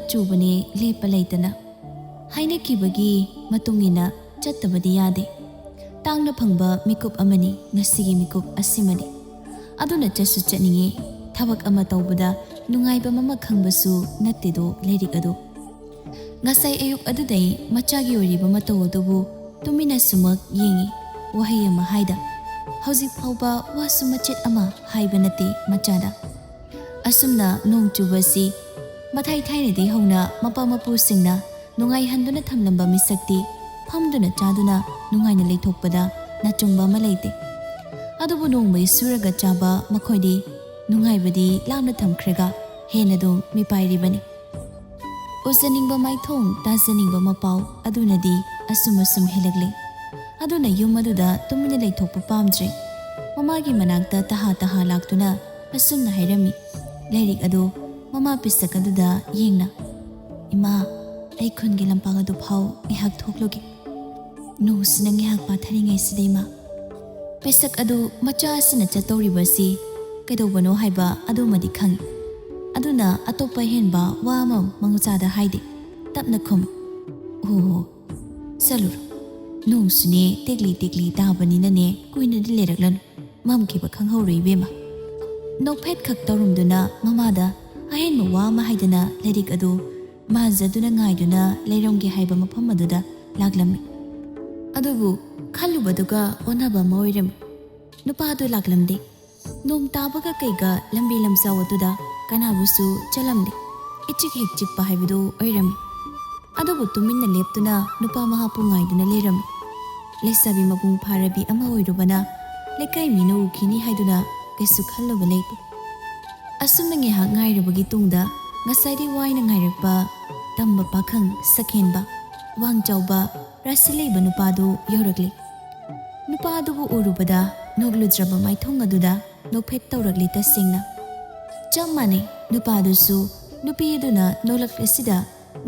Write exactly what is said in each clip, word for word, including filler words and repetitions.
ꯆꯨꯕꯅꯦ ꯂꯦꯞꯄ ꯂꯩꯇꯅ꯫ ꯍꯥꯏꯅꯈꯤꯕꯒꯤ ꯃꯇꯨꯡ ꯏꯟꯅ ꯆꯠꯇꯕꯗꯤ ꯌꯥꯗꯦ꯫ ꯇꯥꯡꯅ ꯐꯪꯕ ꯃꯤꯀꯨꯞ ꯑꯃꯅꯤ ꯉꯁꯤꯒꯤ ꯃꯤꯀꯨꯞ ꯑꯁꯤꯃꯗꯤ꯫ ꯑꯗꯨꯅ ꯆꯠꯁꯨ ꯆꯠꯅꯤꯡꯉꯤ꯫ ꯊꯕꯛ ꯑꯃ ꯇꯧꯕꯗ ꯅꯨꯡꯉꯥꯏꯕ ꯑꯃ ꯈꯪꯕꯁꯨ ꯅꯠꯇꯦꯗꯣ ꯂꯥꯏꯔꯤꯛ ꯑꯗꯨ꯫ ꯉꯁꯥꯏ ꯑꯌꯨꯛ ꯑꯗꯨꯗꯩ ꯃꯆꯥꯒꯤ ꯑꯣꯏꯔꯤꯕ ꯃꯇꯧ ꯑꯗꯨꯕꯨ ꯇꯨꯃꯤꯟꯅꯁꯨꯃꯛ ꯌꯦꯡꯉꯤ꯫ ꯋꯥꯍꯩ ꯑꯃ ꯍꯥꯏꯗ꯫ ꯍꯧꯖꯤꯛ ꯐꯥꯎꯕ ꯋꯥꯁꯨ ꯃꯆꯦꯠ ꯑꯃ ꯍꯥꯏꯕ ꯅꯠꯇꯦ ꯃꯆꯥꯗ꯫ ꯑꯁꯨꯝꯅ ꯅꯣꯡ ꯆꯨꯕꯁꯤ ꯃꯊꯥꯏ ꯊꯥꯏꯅꯗꯒꯤ ꯍꯧꯅ ꯃꯄꯥ ꯃꯄꯨꯁꯤꯡꯅ ꯅꯨꯡꯉꯥꯏꯍꯟꯗꯨꯅ ꯊꯝꯂꯝꯕ ꯃꯤꯁꯛꯇꯤ ꯐꯝꯗꯨꯅ ꯆꯥꯗꯨꯅ ꯅꯨꯡꯉꯥꯏꯅ ꯂꯩꯊꯣꯛꯄꯗ ꯅꯆꯨꯡꯕ ꯑꯃ ꯂꯩꯇꯦ꯫ ꯑꯗꯨꯕꯨ ꯅꯣꯡꯃꯩ ꯁꯨꯔꯒ ꯆꯥꯕ ꯃꯈꯣꯏꯗꯤ ꯅꯨꯡꯉꯥꯏꯕꯗꯤ ꯂꯥꯞꯅ ꯊꯝꯈ꯭ꯔꯒ ꯍꯦꯟꯅ ꯑꯗꯨꯝ ꯃꯤꯄꯥꯏꯔꯤꯕꯅꯤ꯫ ꯎꯖꯅꯤꯡꯕ ꯃꯥꯏꯊꯣꯡ, ꯇꯥꯖꯅꯤꯡꯕ ꯃꯄꯥꯎ ꯑꯗꯨꯅꯗꯤ ꯑꯁꯨꯝ ꯑꯁꯨꯝ ꯍꯦꯜꯂꯛꯂꯦ꯫ ꯑꯗꯨꯅ ꯌꯨꯝ ꯑꯗꯨꯗ ꯇꯨꯃꯤꯟꯅ ꯂꯩꯊꯣꯛꯄ ꯄꯥꯝꯗ꯭ꯔꯦ꯫ ꯃꯃꯥꯒꯤ ꯃꯅꯥꯛꯇ ꯇꯍꯥ ꯇꯍꯥ ꯂꯥꯛꯇꯨꯅ ꯑꯁꯨꯝꯅ ꯍꯥꯏꯔꯝꯃꯤ꯫ ꯂꯥꯏꯔꯤꯛ ꯑꯗꯨ ꯃꯃꯥ ꯄꯤꯁꯛ ꯑꯗꯨꯗ ꯌꯦꯡꯅ, "ꯏꯃꯥ, ꯑꯩ ꯈꯨꯟꯒꯤ ꯂꯝꯄꯥꯛ ꯑꯗꯨ ꯐꯥꯎ ꯉꯥꯏꯍꯥꯛ ꯊꯣꯛꯂꯨꯒꯦ꯫ ꯅꯣꯡꯁꯤꯅ ꯉꯥꯏꯍꯥꯛ ꯄꯥꯊꯔꯤꯉꯩꯁꯤꯗ, ꯏꯃꯥ꯫" ꯄꯤꯁꯛ ꯑꯗꯨ ꯃꯆꯥ ꯑꯁꯤꯅ ꯆꯠꯇꯧꯔꯤꯕ ꯑꯁꯤ ꯀꯩꯗꯧꯕꯅꯣ ꯍꯥꯏꯕ ꯑꯗꯨꯃꯗꯤ ꯈꯪꯏ꯫ ꯑꯗꯨꯅ ꯑꯇꯣꯞꯄ ꯑꯍꯦꯟꯕ ꯋꯥ ꯑꯃ ꯃꯉꯣꯆꯥꯗ ꯍꯥꯏꯗꯦ꯫ ꯇꯞꯅ ꯈꯨꯝꯃꯤ, "ꯑꯣ, ꯆꯠꯂꯨꯔꯣ꯫ ꯅꯣꯡꯁꯨꯅꯦ ꯇꯦꯛꯂꯤ ꯇꯦꯛꯂꯤ ꯇꯥꯕꯅꯤꯅꯅꯦ ꯀꯨꯏꯅꯗꯤ ꯂꯩꯔꯛꯂꯅꯨ꯫ ꯃꯝꯈꯤꯕ ꯈꯪꯍꯧꯔꯣꯏ ꯏꯕꯦꯝꯃ꯫" ꯅꯣꯛꯐꯦꯠ ꯈꯛ ꯇꯧꯔꯝꯗꯨꯅ ꯃꯃꯥꯗ ꯑꯍꯦꯟꯕ ꯋꯥ ꯑꯃ ꯍꯥꯏꯗꯅ ꯂꯥꯏꯔꯤꯛ ꯑꯗꯨ ꯃꯥꯟꯖꯗꯨꯅ ꯉꯥꯏꯗꯨꯅ ꯂꯩꯔꯝꯒꯦ ꯍꯥꯏꯕ ꯃꯐꯝ ꯑꯗꯨꯗ ꯂꯥꯛꯂꯝꯃꯤ꯫ ꯑꯗꯨꯕꯨ ꯈꯜꯂꯨꯕꯗꯨꯒ ꯑꯣꯟꯅꯕ ꯑꯃ ꯑꯣꯏꯔꯝꯃꯤ꯫ ꯅꯨꯄꯥꯗꯨ ꯂꯥꯛꯂꯝꯗꯦ꯫ ꯅꯣꯡ ꯇꯥꯕꯒ ꯀꯩꯒ ꯂꯝꯕꯤ ꯂꯝꯖꯥꯎ ꯑꯗꯨꯗ ꯀꯅꯥꯕꯨꯁꯨ ꯆꯠꯂꯝꯗꯦ꯫ ꯏꯆꯤꯛ ꯍꯦꯛ ꯆꯤꯛꯄ ꯍꯥꯏꯕꯗꯨ ꯑꯣꯏꯔꯝꯃꯤ꯫ ꯑꯗꯨꯕꯨ ꯇꯨꯃꯤꯟꯅ ꯂꯦꯞꯇꯨꯅ ꯅꯨꯄꯥ ꯃꯍꯥꯛꯄꯨ ꯉꯥꯏꯗꯨꯅ ꯂꯩꯔꯝꯃꯤ꯫ ꯂꯩꯁꯥꯕꯤ ꯃꯄꯨꯡ ꯐꯥꯔꯕꯤ ꯑꯃ ꯑꯣꯏꯔꯨꯕꯅ ꯂꯩꯀꯥꯏ ꯃꯤꯅ ꯎꯈꯤꯅꯤ ꯍꯥꯏꯗꯨꯅ ꯀꯩꯁꯨ ꯈꯜꯂꯨꯕ ꯂꯩꯇꯦ꯫ ꯑꯁꯨꯝꯅ ꯉꯥꯏꯍꯥꯛ ꯉꯥꯏꯔꯕꯒꯤ ꯇꯨꯡꯗ ꯉꯁꯥꯏꯗꯤ ꯋꯥꯏꯅ ꯉꯥꯏꯔꯛꯄ ꯇꯝꯕ ꯄꯥꯈꯪ ꯁꯛꯍꯦꯟꯕ, ꯋꯥꯡ ꯆꯥꯎꯕ, ꯔꯥꯁꯤ ꯂꯩꯕ ꯅꯨꯄꯥꯗꯨ ꯌꯧꯔꯛꯂꯦ꯫ ꯅꯨꯄꯥ ꯑꯗꯨꯕꯨ ꯎꯔꯨꯕꯗ ꯅꯣꯛꯂꯨꯗ꯭ꯔꯕ ꯃꯥꯏꯊꯣꯡ ꯑꯗꯨꯗ ꯅꯣꯛꯐꯦꯠ ꯇꯧꯔꯛꯂꯤ ꯇꯁꯦꯡꯅ꯫ ꯆꯞ ꯃꯥꯟꯅꯩ, ꯅꯨꯄꯥꯗꯨꯁꯨ ꯅꯨꯄꯤ ꯑꯗꯨꯅ ꯅꯣꯛꯂꯛꯂꯤꯁꯤꯗ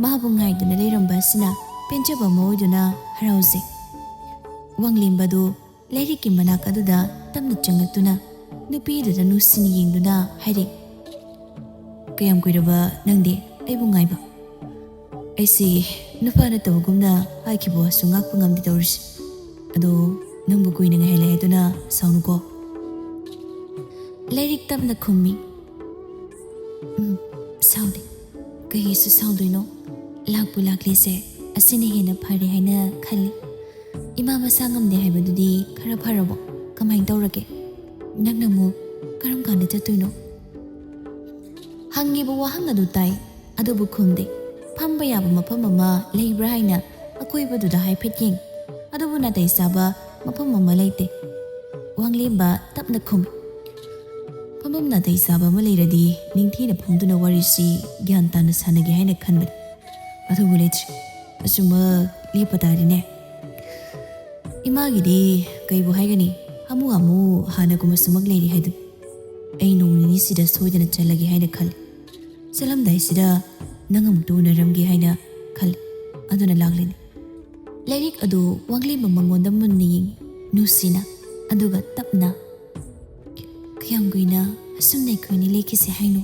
ꯃꯥꯕꯨ ꯉꯥꯏꯗꯨꯅ ꯂꯩꯔꯝꯕ ꯑꯁꯤꯅ ꯄꯦꯟꯖꯕ ꯑꯃ ꯑꯣꯏꯗꯨꯅ ꯍꯔꯥꯎꯖꯩ꯫ ꯋꯥꯡꯂꯦꯝꯕꯗꯨ ꯂꯥꯏꯔꯤꯛꯀꯤ ꯃꯅꯥꯛ ꯑꯗꯨꯗ ꯇꯞꯅ ꯆꯪꯂꯛꯇꯨꯅ ꯅꯨꯄꯤꯗꯨꯗ ꯅꯨꯡꯁꯤꯅ ꯌꯦꯡꯗꯨꯅ ꯍꯥꯏꯔꯛꯏ, "ꯀꯌꯥꯝ ꯀꯨꯏꯔꯕ ꯅꯪꯗꯤ?" ꯑꯩꯕꯨ ꯉꯥꯏꯕ꯫ ꯑꯩꯁꯤ ꯅꯨꯄꯥ ꯅꯠꯇꯕꯒꯨꯝꯅ ꯍꯥꯏꯈꯤꯕ ꯋꯥꯁꯨ ꯉꯥꯛꯄ ꯉꯝꯗꯦ ꯇꯧꯔꯤꯁꯦ꯫ ꯑꯗꯣ ꯅꯪꯕꯨ ꯀꯨꯏꯅ ꯉꯥꯏꯍꯜꯂꯦ ꯍꯥꯏꯗꯨꯅ ꯁꯥꯎꯅꯨꯀꯣ꯫ ꯂꯥꯏꯔꯤꯛ ꯇꯞꯅ ꯈꯨꯝꯃꯤ꯫ "ꯎꯝ, ꯁꯥꯎꯗꯦ꯫ ꯀꯩꯒꯤꯁꯨ ꯁꯥꯎꯗꯣꯏꯅꯣ? ꯂꯥꯛꯄꯨ ꯂꯥꯛꯂꯤꯁꯦ ꯑꯁꯤꯅ ꯍꯦꯟꯅ ꯐꯔꯦ ꯍꯥꯏꯅ ꯈꯜꯂꯤ꯫ ꯏꯃꯥ ꯃꯁꯥ ꯉꯝꯗꯦ ꯍꯥꯏꯕꯗꯨꯗꯤ ꯈꯔ ꯐꯔꯕꯣ? ꯀꯃꯥꯏꯅ ꯇꯧꯔꯒꯦ? ꯅꯪꯅ ꯑꯃꯨꯛ ꯀꯔꯝ ꯀꯥꯟꯗ ꯆꯠꯇꯣꯏꯅꯣ?" ꯍꯪꯉꯤꯕ ꯋꯥꯍꯪ ꯑꯗꯨ ꯇꯥꯏ, ꯑꯗꯨꯕꯨ ꯈꯨꯝꯗꯦ꯫ ꯐꯝꯕ ꯌꯥꯕ ꯃꯐꯝ ꯑꯃ ꯂꯩꯕ꯭ꯔꯥ ꯍꯥꯏꯅ ꯑꯀꯣꯏꯕꯗꯨꯗ ꯍꯥꯏꯐꯦꯠ ꯌꯦꯡ, ꯑꯗꯨꯕꯨ ꯅꯥꯇꯩ ꯆꯥꯕ ꯃꯐꯝ ꯑꯃ ꯂꯩꯇꯦ꯫ ꯋꯥꯡꯂꯦꯝꯕ ꯇꯞꯅ ꯈꯨꯝꯃꯤ꯫ "ꯐꯝꯐꯝ ꯅꯥꯇꯩ ꯆꯥꯕ ꯑꯃ ꯂꯩꯔꯗꯤ ꯅꯤꯡꯊꯤꯅ ꯐꯝꯗꯨꯅ ꯋꯥꯔꯤꯁꯤ ꯒ꯭ꯌꯥꯟ ꯇꯥꯅ ꯁꯥꯟꯅꯒꯦ ꯍꯥꯏꯅ ꯈꯟꯕꯅꯤ꯫ ꯑꯗꯨꯕꯨ ꯂꯩꯇ꯭ꯔꯦ꯫ ꯑꯁꯨꯝꯃꯛ ꯂꯦꯞꯄ ꯇꯥꯔꯦꯅꯦ꯫" "ꯏꯃꯥꯒꯤꯗꯤ ꯀꯩꯕꯨ ꯍꯥꯏꯒꯅꯤ, ꯍꯥꯃꯨ ꯍꯥꯃꯨ ꯍꯥꯟꯅꯒꯨꯝꯕꯁꯨꯃꯛ ꯂꯩꯔꯤ ꯍꯥꯏꯗꯨꯅꯤ꯫ ꯑꯩ ꯅꯣꯡ ꯅꯤꯅꯤꯁꯤꯗ ꯁꯣꯏꯗꯅ ꯆꯠꯂꯒꯦ ꯍꯥꯏꯅ ꯈꯜꯂꯤ꯫ ꯆꯠꯂꯝꯗꯥꯏꯁꯤꯗ ꯅꯪ ꯑꯃꯨꯛꯇ ꯎꯅꯔꯝꯒꯦ ꯍꯥꯏꯅ ꯈꯜꯂꯤ꯫ ꯑꯗꯨꯅ ꯂꯥꯛꯂꯤꯅꯤ꯫" ꯂꯥꯏꯔꯤꯛ ꯑꯗꯨ ꯋꯥꯡꯂꯦꯝꯕ ꯃꯉꯣꯟꯗ ꯃꯨꯟꯅ ꯌꯦꯡꯉꯤ, ꯅꯨꯡꯁꯤꯅ, ꯑꯗꯨꯒ ꯇꯞꯅ, "ꯀꯌꯥꯝ ꯀꯨꯏꯅ ꯑꯁꯨꯝꯅ ꯑꯩꯈꯣꯏꯅꯤ ꯂꯩꯈꯤꯁꯦ ꯍꯥꯏꯅꯣ?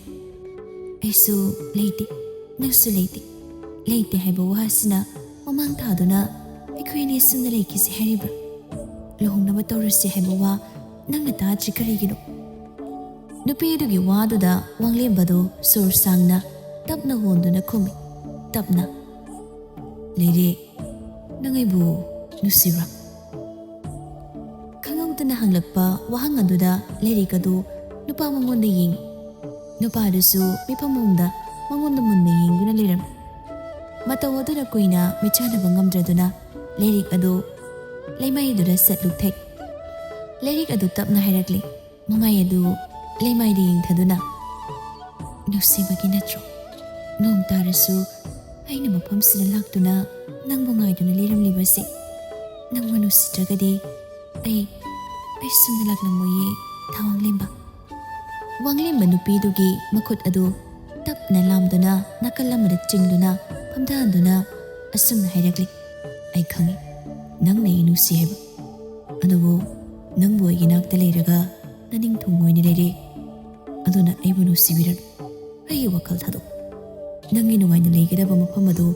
ꯑꯩꯁꯨ ꯂꯩꯇꯦ, ꯅꯪꯁꯨ ꯂꯩꯇꯦ꯫ ꯂꯩꯇꯦ ꯍꯥꯏꯕ ꯋꯥꯁꯤꯅ ꯃꯃꯥꯡ ꯊꯥꯗꯨꯅ ꯑꯩꯈꯣꯏ ꯑꯅꯤ ꯑꯁꯨꯝꯅ ꯂꯩꯈꯤꯁꯦ ꯍꯥꯏꯔꯤꯕ꯭ꯔꯥ? ꯂꯨꯍꯣꯡꯅꯕ ꯇꯧꯔꯁꯦ ꯍꯥꯏꯕ ꯋꯥ ꯅꯪꯅ ꯇꯥꯗ꯭ꯔꯤ ꯀꯔꯤꯒꯤꯅꯣ?" ꯅꯨꯄꯤ ꯑꯗꯨꯒꯤ ꯋꯥꯗꯨꯗ ꯋꯥꯡꯂꯦꯝꯕꯗꯨ ꯁꯣꯔ ꯁꯥꯡꯅ ꯇꯞꯅ ꯍꯣꯟꯗꯨꯅ ꯈꯨꯝꯃꯤ, ꯇꯞꯅ, "ꯂꯩꯔꯦ, ꯅꯪ ꯑꯩꯕꯨ ꯅꯨꯡꯁꯤꯕ꯭ꯔꯥ?" ꯈꯪꯍꯧꯗꯅ ꯍꯪꯂꯛꯄ ꯋꯥꯍꯪ ꯑꯗꯨꯗ ꯂꯥꯏꯔꯤꯛ ꯑꯗꯨ ꯅꯨꯄꯥ ꯃꯉꯣꯟꯗ ꯌꯦꯡꯉꯤ꯫ ꯅꯨꯄꯥꯗꯨꯁꯨ ꯃꯤꯐꯝ ꯃꯑꯣꯡꯗ ꯃꯉꯣꯟꯗ ꯃꯨꯟꯅ ꯌꯦꯡꯗꯨꯅ ꯂꯩꯔꯝꯃꯤ꯫ ꯃꯇꯧ ꯑꯗꯨꯅ ꯀꯨꯏꯅ ꯃꯤꯠꯆꯥꯟꯅꯕ ꯉꯝꯗ꯭ꯔꯗꯨꯅ ꯂꯥꯏꯔꯤꯛ ꯑꯗꯨ ꯂꯩꯃꯥꯏꯗꯨꯗ ꯁꯠ ꯂꯨꯞꯊꯩ꯫ ꯂꯥꯏꯔꯤꯛ ꯑꯗꯨ ꯇꯞꯅ ꯍꯥꯏꯔꯛꯂꯤ꯫ ꯃꯃꯥꯏ ꯑꯗꯨ ꯂꯩꯃꯥꯏꯗ ꯌꯦꯡꯊꯗꯨꯅ, "ꯅꯨꯡꯁꯤꯕꯒꯤ ꯅꯠꯇ꯭ꯔꯣ ꯅꯣꯡ ꯇꯥꯔꯁꯨ ꯑꯩꯅ ꯃꯐꯝꯁꯤꯗ ꯂꯥꯛꯇꯨꯅ ꯅꯪꯕꯨ ꯉꯥꯏꯗꯨꯅ ꯂꯩꯔꯝꯂꯤꯕꯁꯦ? ꯅꯪꯕꯨ ꯅꯨꯡꯁꯤꯗ꯭ꯔꯒꯗꯤ ꯑꯩ, ꯑꯩ ꯁꯨꯝꯅ ꯂꯥꯛꯂꯝꯃꯣꯏꯌꯦ, ꯊꯥꯋꯥꯡꯂꯦꯝꯕ꯫" ꯋꯥꯡꯂꯦꯝꯕ ꯅꯨꯄꯤꯗꯨꯒꯤ ꯃꯈꯨꯠ ꯑꯗꯨ ꯇꯞꯅ ꯂꯥꯝꯗꯨꯅ ꯅꯥꯀꯜ ꯑꯃꯗ ꯆꯤꯡꯗꯨꯅ ꯐꯝꯊꯍꯟꯗꯨꯅ ꯑꯁꯨꯝꯅ ꯍꯥꯏꯔꯛꯂꯤ, "ꯑꯩ ꯈꯪꯏ, ꯅꯪꯅ ꯑꯩ ꯅꯨꯡꯁꯤ ꯍꯥꯏꯕ꯫ ꯑꯗꯨꯕꯨ ꯅꯪꯕꯨ ꯑꯩꯒꯤ ꯅꯥꯛꯇ ꯂꯩꯔꯒ ꯅꯅꯤꯡꯊꯧ ꯑꯣꯏꯅ ꯂꯩꯔꯦ꯫ ꯑꯗꯨꯅ ꯑꯩꯕꯨ ꯅꯨꯡꯁꯤꯕꯤꯔꯅꯨ꯫ ꯑꯩꯒꯤ ꯋꯥꯈꯜ ꯊꯥꯗꯣꯛꯎ꯫" ꯅꯪꯒꯤ ꯅꯨꯡꯉꯥꯏꯅ ꯂꯩꯒꯗꯕ ꯃꯐꯝ ꯑꯗꯨ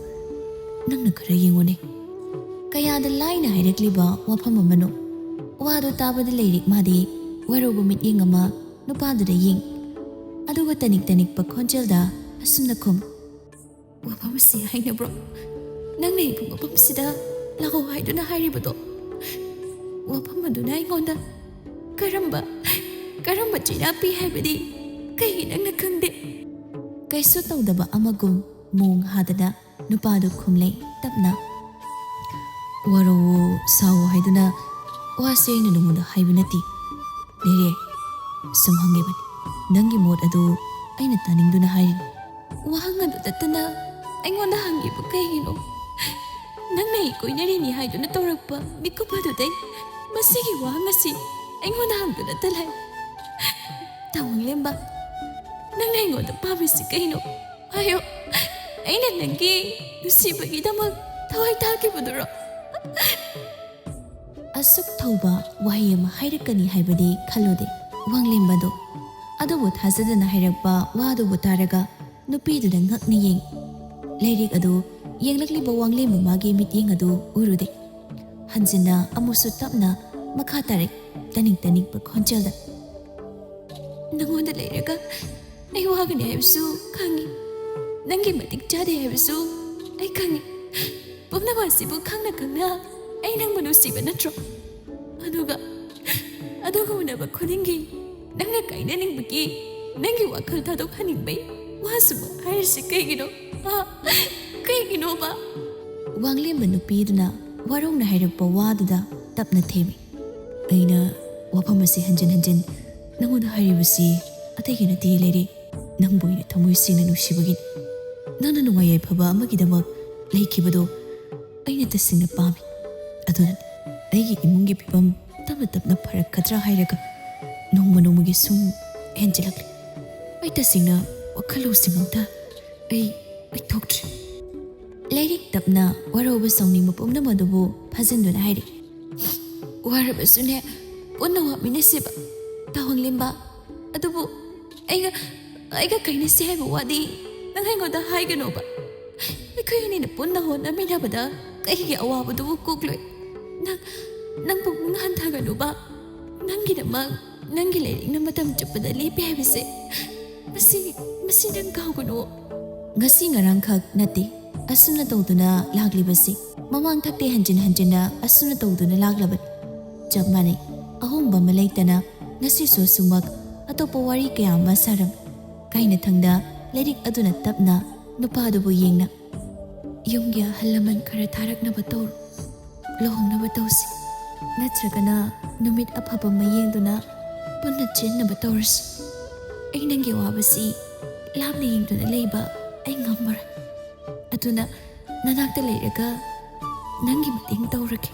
ꯅꯪꯅ ꯈꯔ ꯌꯦꯡꯉꯨꯅꯦ꯫ ꯀꯌꯥꯗ ꯂꯥꯏꯅ ꯍꯥꯏꯔꯛꯂꯤꯕ ꯋꯥꯐꯝ ꯑꯃꯅꯣ꯫ ꯋꯥꯗꯨ ꯇꯥꯕꯗ ꯂꯩꯔꯤꯛ ꯃꯥꯗꯤ ꯋꯥꯔꯧꯕ ꯃꯤꯠꯌꯦꯡ ꯑꯃ ꯅꯨꯄꯥꯗꯨꯗ ꯌꯦꯡ꯫ ꯑꯗꯨꯒ ꯇꯅꯤꯛ ꯇꯅꯤꯛꯄ ꯈꯣꯟꯖꯦꯜꯗ ꯑꯁꯨꯝꯅ ꯈꯨꯝ, "ꯋꯥꯐꯝ ꯑꯁꯤ ꯍꯥꯏꯅꯕ꯭ꯔꯣ? ꯅꯪꯅ ꯑꯩꯕꯨ ꯃꯐꯝꯁꯤꯗ ꯂꯥꯛꯑꯣ ꯍꯥꯏꯗꯨꯅ ꯍꯥꯏꯔꯤꯕꯗꯣ? ꯋꯥꯐꯝ ꯑꯗꯨꯅ ꯑꯩꯉꯣꯟꯗ ꯀꯔꯝꯕ, ꯀꯔꯝꯕ ꯆꯩꯔꯥꯛ ꯄꯤ ꯍꯥꯏꯕꯗꯤ ꯀꯩꯒꯤ ꯅꯪꯅ ꯈꯪꯗꯦ?" ꯀꯩꯁꯨ ꯇꯧꯗꯕ ꯑꯃꯒꯨꯝ ꯃꯣꯡ ꯍꯥꯗꯅ ꯅꯨꯄꯥꯗꯨ ꯈꯨꯝꯂꯦ ꯇꯞꯅ꯫ "ꯋꯥꯔꯧꯋꯣ, ꯁꯥꯎꯋꯣ ꯍꯥꯏꯗꯨꯅ ꯋꯥꯁꯦ ꯑꯩꯅ ꯅꯉꯣꯟꯗ ꯍꯥꯏꯕ ꯅꯠꯇꯦ꯫ ꯂꯩꯔꯦ, ꯁꯨꯝ ꯍꯪꯉꯤꯕꯅꯤ꯫ ꯅꯪꯒꯤ ꯃꯣꯠ ꯑꯗꯨ ꯑꯩꯅ ꯇꯥꯅꯤꯡꯗꯨꯅ ꯍꯥꯏꯔꯤꯅꯤ꯫" "ꯋꯥꯍꯪ ꯑꯗꯨ ꯇꯠꯇꯅ ꯑꯩꯉꯣꯟꯗ ꯍꯪꯉꯤꯕ ꯀꯩꯒꯤꯅꯣ? ꯅꯪꯅ ꯑꯩ ꯀꯣꯏꯅꯔꯤꯅꯤ ꯍꯥꯏꯗꯨꯅ ꯇꯧꯔꯛꯄ ꯃꯤꯀꯨꯞ ꯑꯗꯨꯗꯩ ꯃꯁꯤꯒꯤ ꯋꯥꯍꯪ ꯑꯁꯤ ꯑꯩꯉꯣꯟꯗ ꯍꯪꯗꯨꯅꯇ ꯂꯩ꯫ ꯇꯥ ꯋꯥꯡꯂꯦꯝꯕ, ꯅꯪꯅ ꯑꯩꯉꯣꯟꯗ ꯄꯥꯝꯃꯤꯁꯤ ꯀꯩꯅꯣ? ꯍꯥꯏꯌꯣ, ꯑꯩꯅ ꯅꯪꯒꯤ ꯅꯨꯡꯁꯤꯕꯒꯤꯗꯃꯛ ꯊꯋꯥꯏ ꯊꯥꯈꯤꯕꯗꯨꯔꯣ?" ꯑꯁꯨꯛ ꯊꯧꯕ ꯋꯥꯍꯩ ꯑꯃ ꯍꯥꯏꯔꯛꯀꯅꯤ ꯍꯥꯏꯕꯗꯤ ꯈꯜꯂꯨꯗꯦ ꯋꯥꯡꯂꯦꯝꯕꯗꯣ꯫ ꯑꯗꯨꯕꯨ ꯊꯥꯖꯗꯅ ꯍꯥꯏꯔꯛꯄ ꯋꯥꯗꯨꯕꯨ ꯇꯥꯔꯒ ꯅꯨꯄꯤꯗꯨꯗ ꯉꯛꯅ ꯌꯦꯡ꯫ ꯂꯩꯔꯤꯛ ꯑꯗꯨ ꯌꯦꯡꯂꯛꯂꯤꯕ ꯋꯥꯡꯂꯦꯝꯕ ꯃꯥꯒꯤ ꯃꯤꯠꯌꯦꯡ ꯑꯗꯨ ꯎꯔꯨꯗꯦ꯫ ꯍꯟꯖꯤꯟꯅ ꯑꯃꯨꯛꯁꯨ ꯇꯞꯅ ꯃꯈꯥ ꯇꯥꯔꯛ ꯇꯅꯤꯛ ꯇꯅꯤꯛꯄ ꯈꯣꯟꯖꯦꯜꯗ, "ꯅꯉꯣꯟꯗ ꯂꯩꯔꯒ ꯑꯩ ꯋꯥꯒꯅꯤ ꯍꯥꯏꯕꯁꯨ ꯈꯪꯉꯤ꯫ ꯅꯪꯒꯤ ꯃꯇꯤꯛ ꯆꯥꯗꯦ ꯍꯥꯏꯕꯁꯨ ꯑꯩ ꯈꯪꯉꯤ꯫ ꯄꯨꯝꯅꯃꯛ ꯑꯁꯤꯕꯨ ꯈꯪꯅ ꯈꯪꯅ ꯑꯩ ꯅꯪꯕꯨ ꯅꯨꯡꯁꯤꯕ ꯅꯠꯇ꯭ꯔꯣ? ꯑꯗꯨꯒ, ꯑꯗꯨꯒ ꯎꯅꯕ ꯈꯨꯗꯤꯡꯒꯤ ꯅꯪꯅ ꯀꯥꯏꯅꯅꯤꯡꯕꯒꯤ, ꯅꯪꯒꯤ ꯋꯥꯈꯜ ꯊꯥꯗꯣꯛꯍꯟꯅꯤꯡꯕꯩ ꯋꯥꯁꯨ ꯍꯥꯏꯔꯤꯁꯤ ꯀꯩꯒꯤꯅꯣ? ꯍꯥ? ꯀꯩꯒꯤꯅꯣꯕ?" ꯋꯥꯡꯂꯦꯝꯕ ꯅꯨꯄꯤꯗꯨꯅ ꯋꯥꯔꯧꯅ ꯍꯥꯏꯔꯛꯄ ꯋꯥꯗꯨꯗ ꯇꯞꯅ ꯊꯦꯝꯃꯤ꯫ "ꯑꯩꯅ ꯋꯥꯐꯝ ꯑꯁꯤ ꯍꯟꯖꯤꯟ ꯍꯟꯖꯤꯟ ꯅꯉꯣꯟꯗ ꯍꯥꯏꯔꯤꯕꯁꯤ ꯑꯇꯩꯒꯤ ꯅꯠꯇꯦ ꯂꯩꯔꯤ, ꯅꯪꯕꯨ ꯑꯩꯅ ꯊꯃꯣꯏ ꯁꯦꯡꯅ ꯅꯨꯡꯁꯤꯕꯒꯤꯅꯤ꯫ ꯅꯪꯅ ꯅꯨꯡꯉꯥꯏ ꯌꯥꯏꯐꯕ ꯑꯃꯒꯤꯗꯃꯛ ꯂꯩꯈꯤꯕꯗꯨ ꯑꯩꯅ ꯇꯁꯦꯡꯅ ꯄꯥꯝꯃꯤ꯫ ꯑꯗꯨꯅꯅꯤ ꯑꯩꯒꯤ ꯏꯃꯨꯡꯒꯤ ꯐꯤꯕꯝ ꯇꯞꯅ ꯇꯞꯅ ꯐꯔꯛꯀꯗ꯭ꯔꯥ ꯍꯥꯏꯔꯒ ꯅꯣꯡꯃ ꯅꯣꯡꯃꯒꯤ ꯁꯨꯝ ꯍꯦꯟꯖꯤꯜꯂꯛꯂꯤ꯫ ꯑꯩ ꯇꯁꯦꯡꯅ ꯋꯥꯈꯜ ꯂꯧꯁꯤꯡ ꯑꯝꯇ ꯑꯩ, ꯑꯩ ꯊꯣꯛꯇ꯭ꯔꯦ꯫" ꯂꯩꯔꯤꯛ ꯇꯞꯅ ꯋꯥꯔꯧꯕ ꯁꯥꯎꯅꯤꯡꯕ ꯄꯨꯝꯅꯃꯛ ꯑꯗꯨꯕꯨ ꯐꯥꯖꯤꯟꯗꯨꯅ ꯍꯥꯏꯔꯤ꯫ "ꯋꯥꯔꯕꯁꯨꯅꯦ, ꯄꯨꯟꯅ ꯋꯥꯃꯤꯟꯅꯁꯦꯕ, ꯇꯥ ꯋꯥꯡꯂꯦꯝꯕ꯫ ꯑꯗꯨꯕꯨ ꯑꯩꯒ, ꯑꯩꯒ ꯀꯥꯏꯅꯁꯦ ꯍꯥꯏꯕ ꯋꯥꯗꯤ ꯅꯪ ꯑꯩꯉꯣꯟꯗ ꯍꯥꯏꯒꯅꯣꯕ꯫ ꯑꯩꯈꯣꯏ ꯑꯅꯤꯅ ꯄꯨꯟꯅ ꯍꯣꯠꯅꯃꯤꯟꯅꯕꯗ ꯀꯩꯒꯤ ꯑꯋꯥꯕꯗꯨꯕꯨ ꯀꯣꯛꯂꯣꯏ? ꯅꯪ, ꯅꯪ ꯄꯨꯛꯅꯤꯡ ꯍꯟꯊꯒꯅꯨꯕ꯫ ꯅꯪꯒꯤꯗꯃꯛ ꯅꯪꯒꯤ ꯂꯥꯏꯔꯤꯛꯅ ꯃꯇꯝ ꯆꯨꯞꯄꯗ ꯂꯦꯞꯄꯤ ꯍꯥꯏꯕꯁꯦ, ꯃꯁꯤ, ꯃꯁꯤ ꯅꯪ ꯀꯥꯎꯒꯅꯨ꯫ ꯉꯁꯤ ꯉꯔꯥꯡꯈꯛ ꯅꯠꯇꯦ ꯑꯁꯨꯝꯅ ꯇꯧꯗꯨꯅ ꯂꯥꯛꯂꯤꯕꯁꯤ꯫ ꯃꯃꯥꯡ ꯊꯛꯇꯦ ꯍꯟꯖꯤꯟ ꯍꯟꯖꯤꯟꯅ ꯑꯁꯨꯝꯅ ꯇꯧꯗꯨꯅ ꯂꯥꯛꯂꯕꯅꯤ꯫ ꯆꯞ ꯃꯥꯟꯅꯩ꯫ ꯑꯍꯣꯡꯕ ꯑꯃ ꯂꯩꯇꯅ ꯉꯁꯤꯁꯨ ꯑꯁꯨꯃꯛ ꯑꯇꯣꯞꯄ ꯋꯥꯔꯤ ꯀꯌꯥ ꯑꯃ ꯁꯥꯔꯝꯃꯤ꯫ ꯀꯥꯏꯅꯊꯪꯗ ꯂꯥꯏꯔꯤꯛ ꯑꯗꯨꯅ ꯇꯞꯅ ꯅꯨꯄꯥꯗꯨꯕꯨ ꯌꯦꯡꯅ, "ꯌꯨꯝꯒꯤ ꯑꯍꯜ ꯂꯃꯟ ꯈꯔ ꯊꯥꯔꯛꯅꯕ ꯇꯧꯔꯣ꯫ ꯂꯨꯍꯣꯡꯅꯕ ꯇꯧꯁꯤ꯫ ꯅꯠꯇ꯭ꯔꯒꯅ ꯅꯨꯃꯤꯠ ꯑꯐꯕ ꯑꯃ ꯌꯦꯡꯗꯨꯅ ꯄꯨꯟꯅ ꯆꯦꯟꯅꯕ ꯇꯧꯔꯁꯤ꯫ ꯑꯩ ꯅꯪꯒꯤ ꯑꯋꯥꯕꯁꯤ ꯂꯥꯞꯅ ꯌꯦꯡꯗꯨꯅ ꯂꯩꯕ ꯑꯩ ꯉꯝꯃꯔꯣꯏ꯫ ꯑꯗꯨꯅ ꯅꯅꯥꯛꯇ ꯂꯩꯔꯒ ꯅꯪꯒꯤ ꯃꯇꯦꯡ ꯇꯧꯔꯒꯦ꯫"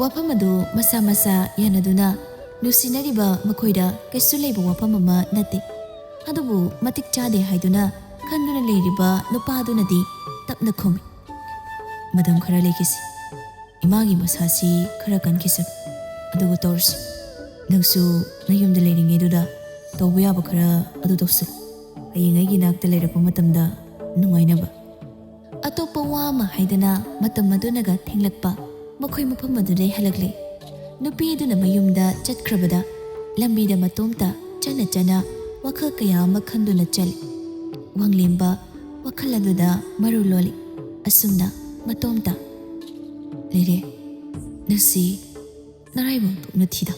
ꯋꯥꯐꯝ ꯑꯗꯨ ꯃꯁꯥ ꯃꯁꯥ ꯌꯥꯅꯗꯨꯅ ꯅꯨꯡꯁꯤꯅꯔꯤꯕ ꯃꯈꯣꯏꯗ ꯀꯩꯁꯨ ꯂꯩꯕ ꯋꯥꯐꯝ ꯑꯃ ꯅꯠꯇꯦ꯫ ꯑꯗꯨꯕꯨ ꯃꯇꯤꯛ ꯆꯥꯗꯦ ꯍꯥꯏꯗꯨꯅ ꯈꯟꯗꯨꯅ ꯂꯩꯔꯤꯕ ꯅꯨꯄꯥꯗꯨꯅꯗꯤ ꯇꯞꯅ ꯈꯨꯝꯃꯤ, "ꯃꯇꯝ ꯈꯔ ꯂꯩꯈꯤꯁꯤ꯫ ꯏꯃꯥꯒꯤ ꯃꯁꯥꯁꯤ ꯈꯔ ꯀꯟꯈꯤꯁꯅꯨ꯫ ꯑꯗꯨꯒ ꯇꯧꯔꯁꯤ꯫ ꯅꯪꯁꯨ ꯅꯌꯨꯝꯗ ꯂꯩꯔꯤꯉꯩꯗꯨꯗ ꯇꯧꯕ ꯌꯥꯕ ꯈꯔ ꯑꯗꯨ ꯇꯧꯁꯤꯜꯂꯨ꯫ ꯍꯌꯦꯡ ꯑꯩꯒꯤ ꯅꯥꯛꯇ ꯂꯩꯔꯛꯄ ꯃꯇꯝꯗ ꯅꯨꯡꯉꯥꯏꯅꯕ꯫" ꯑꯇꯣꯞꯄ ꯋꯥ ꯑꯃ ꯍꯥꯏꯗꯅ ꯃꯇꯝ ꯑꯗꯨꯅꯒ ꯊꯦꯡꯂꯛꯄ ꯃꯈꯣꯏ ꯃꯐꯝ ꯑꯗꯨꯗꯩ ꯍꯜꯂꯛꯂꯦ꯫ ꯅꯨꯄꯤ ꯑꯗꯨꯅ ꯃꯌꯨꯝꯗ ꯆꯠꯈ꯭ꯔꯕꯗ ꯂꯝꯕꯤꯗ ꯃꯇꯣꯝꯇ ꯆꯠꯅ ꯆꯠꯅ ꯋꯥꯈꯜ ꯀꯌꯥ ꯑꯃ ꯈꯟꯗꯨꯅ ꯆꯠꯂꯤ꯫ ꯋꯥꯡꯂꯦꯝꯕ ꯋꯥꯈꯜ ꯑꯗꯨꯗ ꯃꯔꯨ ꯂꯣꯜꯂꯤ꯫ ꯑꯁꯨꯝꯅ ꯃꯇꯣꯝꯇ, "ꯂꯩꯔꯦ, ꯅꯪꯁꯤ ꯅꯔꯥꯏꯕꯛ ꯊꯣꯛꯅ ꯊꯤꯗ꯫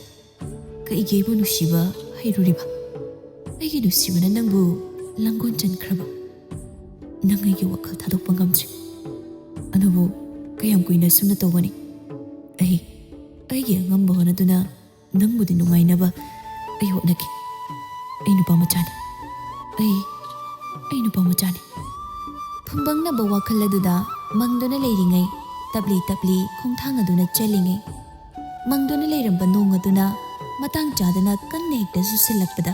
ꯀꯩꯒꯤ ꯑꯩꯕꯨ ꯅꯨꯡꯁꯤꯕ ꯍꯩꯔꯨꯔꯤꯕ? ꯑꯩꯒꯤ ꯅꯨꯡꯁꯤꯕꯅ ꯅꯪꯕꯨ ꯂꯥꯡꯒꯣꯟ ꯆꯟꯈ꯭ꯔꯕ? ꯅꯪ ꯑꯩꯒꯤ ꯋꯥꯈꯜ ꯊꯥꯗꯣꯛꯄ ꯉꯝꯗ꯭ꯔꯤ꯫ ꯑꯗꯨꯕꯨ ꯀꯌꯥꯝ ꯀꯨꯏꯅ ꯑꯁꯨꯝꯅ ꯇꯧꯒꯅꯤ? ꯑꯩ ꯑꯩꯒꯤ ꯑꯉꯝꯕ ꯍꯣꯠꯅꯗꯨꯅ ꯅꯪꯕꯨꯗꯤ ꯅꯨꯡꯉꯥꯏꯅꯕ ꯑꯩ ꯍꯣꯠꯅꯒꯦ꯫ ꯑꯩ ꯅꯨꯄꯥ ꯃꯆꯥꯅꯤ꯫ ꯑꯩ, ꯑꯩ ꯅꯨꯄꯥ ꯃꯆꯥꯅꯤ꯫" ꯐꯨꯝꯕꯪꯅꯕ ꯋꯥꯈꯜ ꯑꯗꯨꯗ ꯃꯪꯗꯨꯅ ꯂꯩꯔꯤꯉꯩ, ꯇꯞꯂꯤ ꯇꯞꯂꯤ ꯈꯣꯡꯊꯥꯡ ꯑꯗꯨꯅ ꯆꯦꯜꯂꯤꯉꯩ, ꯃꯪꯗꯨꯅ ꯂꯩꯔꯝꯕ ꯅꯣꯡ ꯑꯗꯨꯅ ꯃꯇꯥꯡ ꯆꯥꯗꯅ ꯀꯟꯅ ꯍꯦꯛꯇ ꯆꯨꯁꯤꯜꯂꯛꯄꯗ,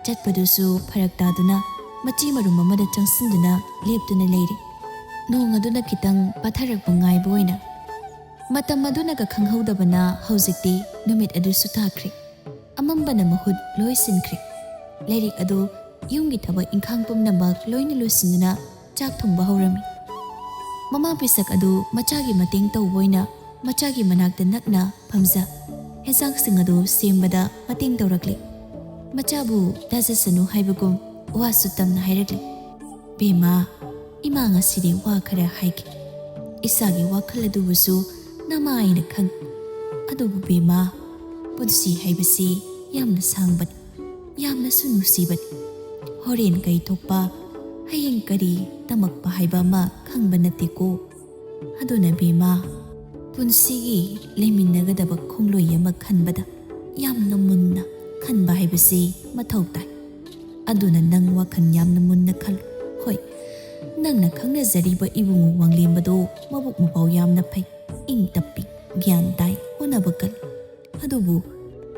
ꯆꯠꯄꯗꯨꯁꯨ ꯐꯔꯛ ꯇꯥꯗꯨꯅ ꯃꯆꯤ ꯃꯔꯨꯝ ꯑꯃꯗ ꯆꯪꯁꯤꯟꯗꯨꯅ ꯂꯦꯞꯇꯨꯅ ꯂꯩꯔꯤ꯫ ꯅꯣꯡ ꯑꯗꯨꯅ ꯈꯤꯇꯪ ꯄꯥꯊꯔꯛꯄ ꯉꯥꯏꯕ ꯑꯣꯏꯅ꯫ ꯃꯇꯝ ꯑꯗꯨꯅꯒ ꯈꯪꯍꯧꯗꯕꯅ ꯍꯧꯖꯤꯛꯇꯤ ꯅꯨꯃꯤꯠ ꯑꯗꯨꯁꯨ ꯇꯥꯈ꯭ꯔꯦ꯫ ꯑꯃꯝꯕꯅ ꯃꯍꯨꯠ ꯂꯣꯏ ꯁꯤꯟꯈ꯭ꯔꯦ꯫ ꯂꯥꯏꯔꯤꯛ ꯑꯗꯨ ꯌꯨꯝꯒꯤ ꯊꯕꯛ ꯏꯪꯈꯥꯡ ꯄꯨꯝꯅꯃꯛ ꯂꯣꯏꯅ ꯂꯣꯏꯁꯤꯟꯗꯨꯅ ꯆꯥꯛ ꯊꯣꯡꯕ ꯍꯧꯔꯝꯃꯤ꯫ ꯃꯃꯥ ꯄꯤꯁꯛ ꯑꯗꯨ ꯃꯆꯥꯒꯤ ꯃꯇꯦꯡ ꯇꯧꯕ ꯑꯣꯏꯅ ꯃꯆꯥꯒꯤ ꯃꯅꯥꯛꯇ ꯅꯛꯅ ꯐꯝꯖ ꯍꯦꯟꯖꯥꯡꯁꯤꯡ ꯑꯗꯨ ꯁꯦꯝꯕꯗ ꯃꯇꯦꯡ ꯇꯧꯔꯛꯂꯤ꯫ ꯃꯆꯥꯕꯨ ꯇꯥꯖꯁꯅꯨ ꯍꯥꯏꯕꯒꯨꯝ ꯋꯥꯁꯨ ꯇꯝꯅ ꯍꯥꯏꯔꯛꯂꯤ꯫ "ꯕꯦꯝꯃ, ꯏꯃꯥ ꯉꯁꯤꯗꯤ ꯋꯥ ꯈꯔ ꯍꯥꯏꯒꯦ꯫ ꯏꯁꯥꯒꯤ ꯋꯥꯈꯜ ꯑꯗꯨꯕꯨꯁꯨ ꯅꯃꯥꯏꯅ ꯈꯪ꯫ ꯑꯗꯨꯕꯨ ꯕꯦꯝꯃ, ꯄꯨꯟꯁꯤ ꯍꯥꯏꯕꯁꯤ ꯌꯥꯝꯅ ꯁꯥꯡꯕꯅꯤ, ꯌꯥꯝꯅꯁꯨ ꯅꯨꯡꯁꯤꯕꯅꯤ꯫ ꯍꯣꯔꯦꯟ ꯀꯩ ꯊꯣꯛꯄ, ꯍꯌꯦꯡ ꯀꯔꯤ ꯇꯝꯃꯛꯄ ꯍꯥꯏꯕ ꯑꯃ ꯈꯪꯕ ꯅꯠꯇꯦꯀꯣ꯫ ꯑꯗꯨꯅ ꯕꯦꯝꯃ, ꯄꯨꯟꯁꯤꯒꯤ ꯂꯩꯃꯤꯟꯅꯒꯗꯕ ꯈꯣꯡꯂꯣꯏ ꯑꯃ ꯈꯟꯕꯗ ꯌꯥꯝꯅ ꯃꯨꯟꯅ ꯈꯟꯕ ꯍꯥꯏꯕꯁꯤ ꯃꯊꯧ ꯇꯥꯏ꯫ ꯑꯗꯨꯅ ꯅꯪ ꯋꯥꯈꯜ ꯌꯥꯝꯅ ꯃꯨꯟꯅ ꯈꯜꯂꯨ꯫ ꯍꯣꯏ, ꯅꯪꯅ ꯈꯪꯅꯖꯔꯤꯕ ꯏꯕꯨꯡꯉꯣ ꯋꯥꯡꯂꯦꯝꯕꯗꯣ ꯃꯕꯨꯛ ꯃꯄꯥꯎ ꯌꯥꯝꯅ ꯐꯩ, ꯏꯪ ꯇꯞꯄꯤ, ꯒ꯭ꯌꯥꯟ ꯇꯥꯏ, ꯍꯣꯠꯅꯕ ꯀꯜꯂꯤ꯫ ꯑꯗꯨꯕꯨ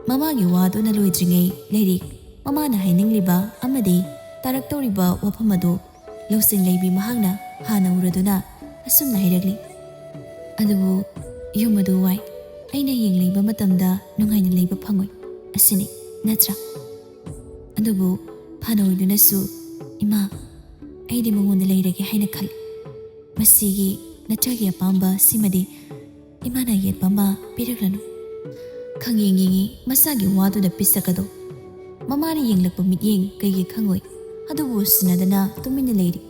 ꯃꯃꯥꯒꯤ ꯋꯥꯗꯨꯅ ꯂꯣꯏꯗ꯭ꯔꯤꯉꯩ ꯂꯩꯔꯤ꯫ ꯃꯃꯥꯅ ꯍꯥꯏꯅꯤꯡꯂꯤꯕ ꯑꯃꯗꯤ ꯇꯥꯔꯛꯇꯧꯔꯤꯕ ꯋꯥꯐꯝ ꯑꯗꯨ ꯂꯧꯁꯤꯡ ꯂꯩꯕꯤ ꯃꯍꯥꯛꯅ ꯍꯥꯟꯅ ꯎꯔꯗꯨꯅ ꯑꯁꯨꯝꯅ ꯍꯥꯏꯔꯛꯂꯤ꯫ ꯑꯗꯨꯕꯨ ꯌꯨꯝ ꯑꯗꯨ ꯋꯥꯏ꯫ ꯑꯩꯅ ꯌꯦꯡꯂꯤꯕ ꯃꯇꯝꯗ ꯅꯨꯡꯉꯥꯏꯅ ꯂꯩꯕ ꯐꯪꯉꯣꯏ꯫ ꯑꯁꯤꯅꯤ, ꯅꯠꯇ꯭ꯔꯥ? ꯑꯗꯨꯕꯨ ꯐꯥꯅ ꯑꯣꯏꯗꯨꯅꯁꯨ, ꯏꯃꯥ, ꯑꯩꯗꯤ ꯃꯉꯣꯟꯗ ꯂꯩꯔꯒꯦ ꯍꯥꯏꯅ ꯈꯜꯂꯤ꯫ ꯃꯁꯤꯒꯤ ꯅꯆꯥꯒꯤ ꯑꯄꯥꯝꯕ ꯁꯤꯃꯗꯤ ꯏꯃꯥꯅ ꯑꯌꯦꯠꯄ ꯑꯃ ꯄꯤꯔꯛꯂꯅꯨ꯫ ꯈꯪꯌꯦꯡ ꯌꯦꯡꯉꯤ ꯃꯆꯥꯒꯤ ꯋꯥꯗꯨꯗ ꯄꯤꯁꯛ ꯑꯗꯣ꯫ ꯃꯃꯥꯅ ꯌꯦꯡꯂꯛꯄ ꯃꯤꯠꯌꯦꯡ ꯀꯩꯒꯤ ꯈꯪꯉꯣꯏ? ꯑꯗꯨꯕꯨ ꯎꯁꯤꯟꯅꯗꯅ ꯇꯨꯃꯤꯟꯅ ꯂꯩꯔꯤ꯫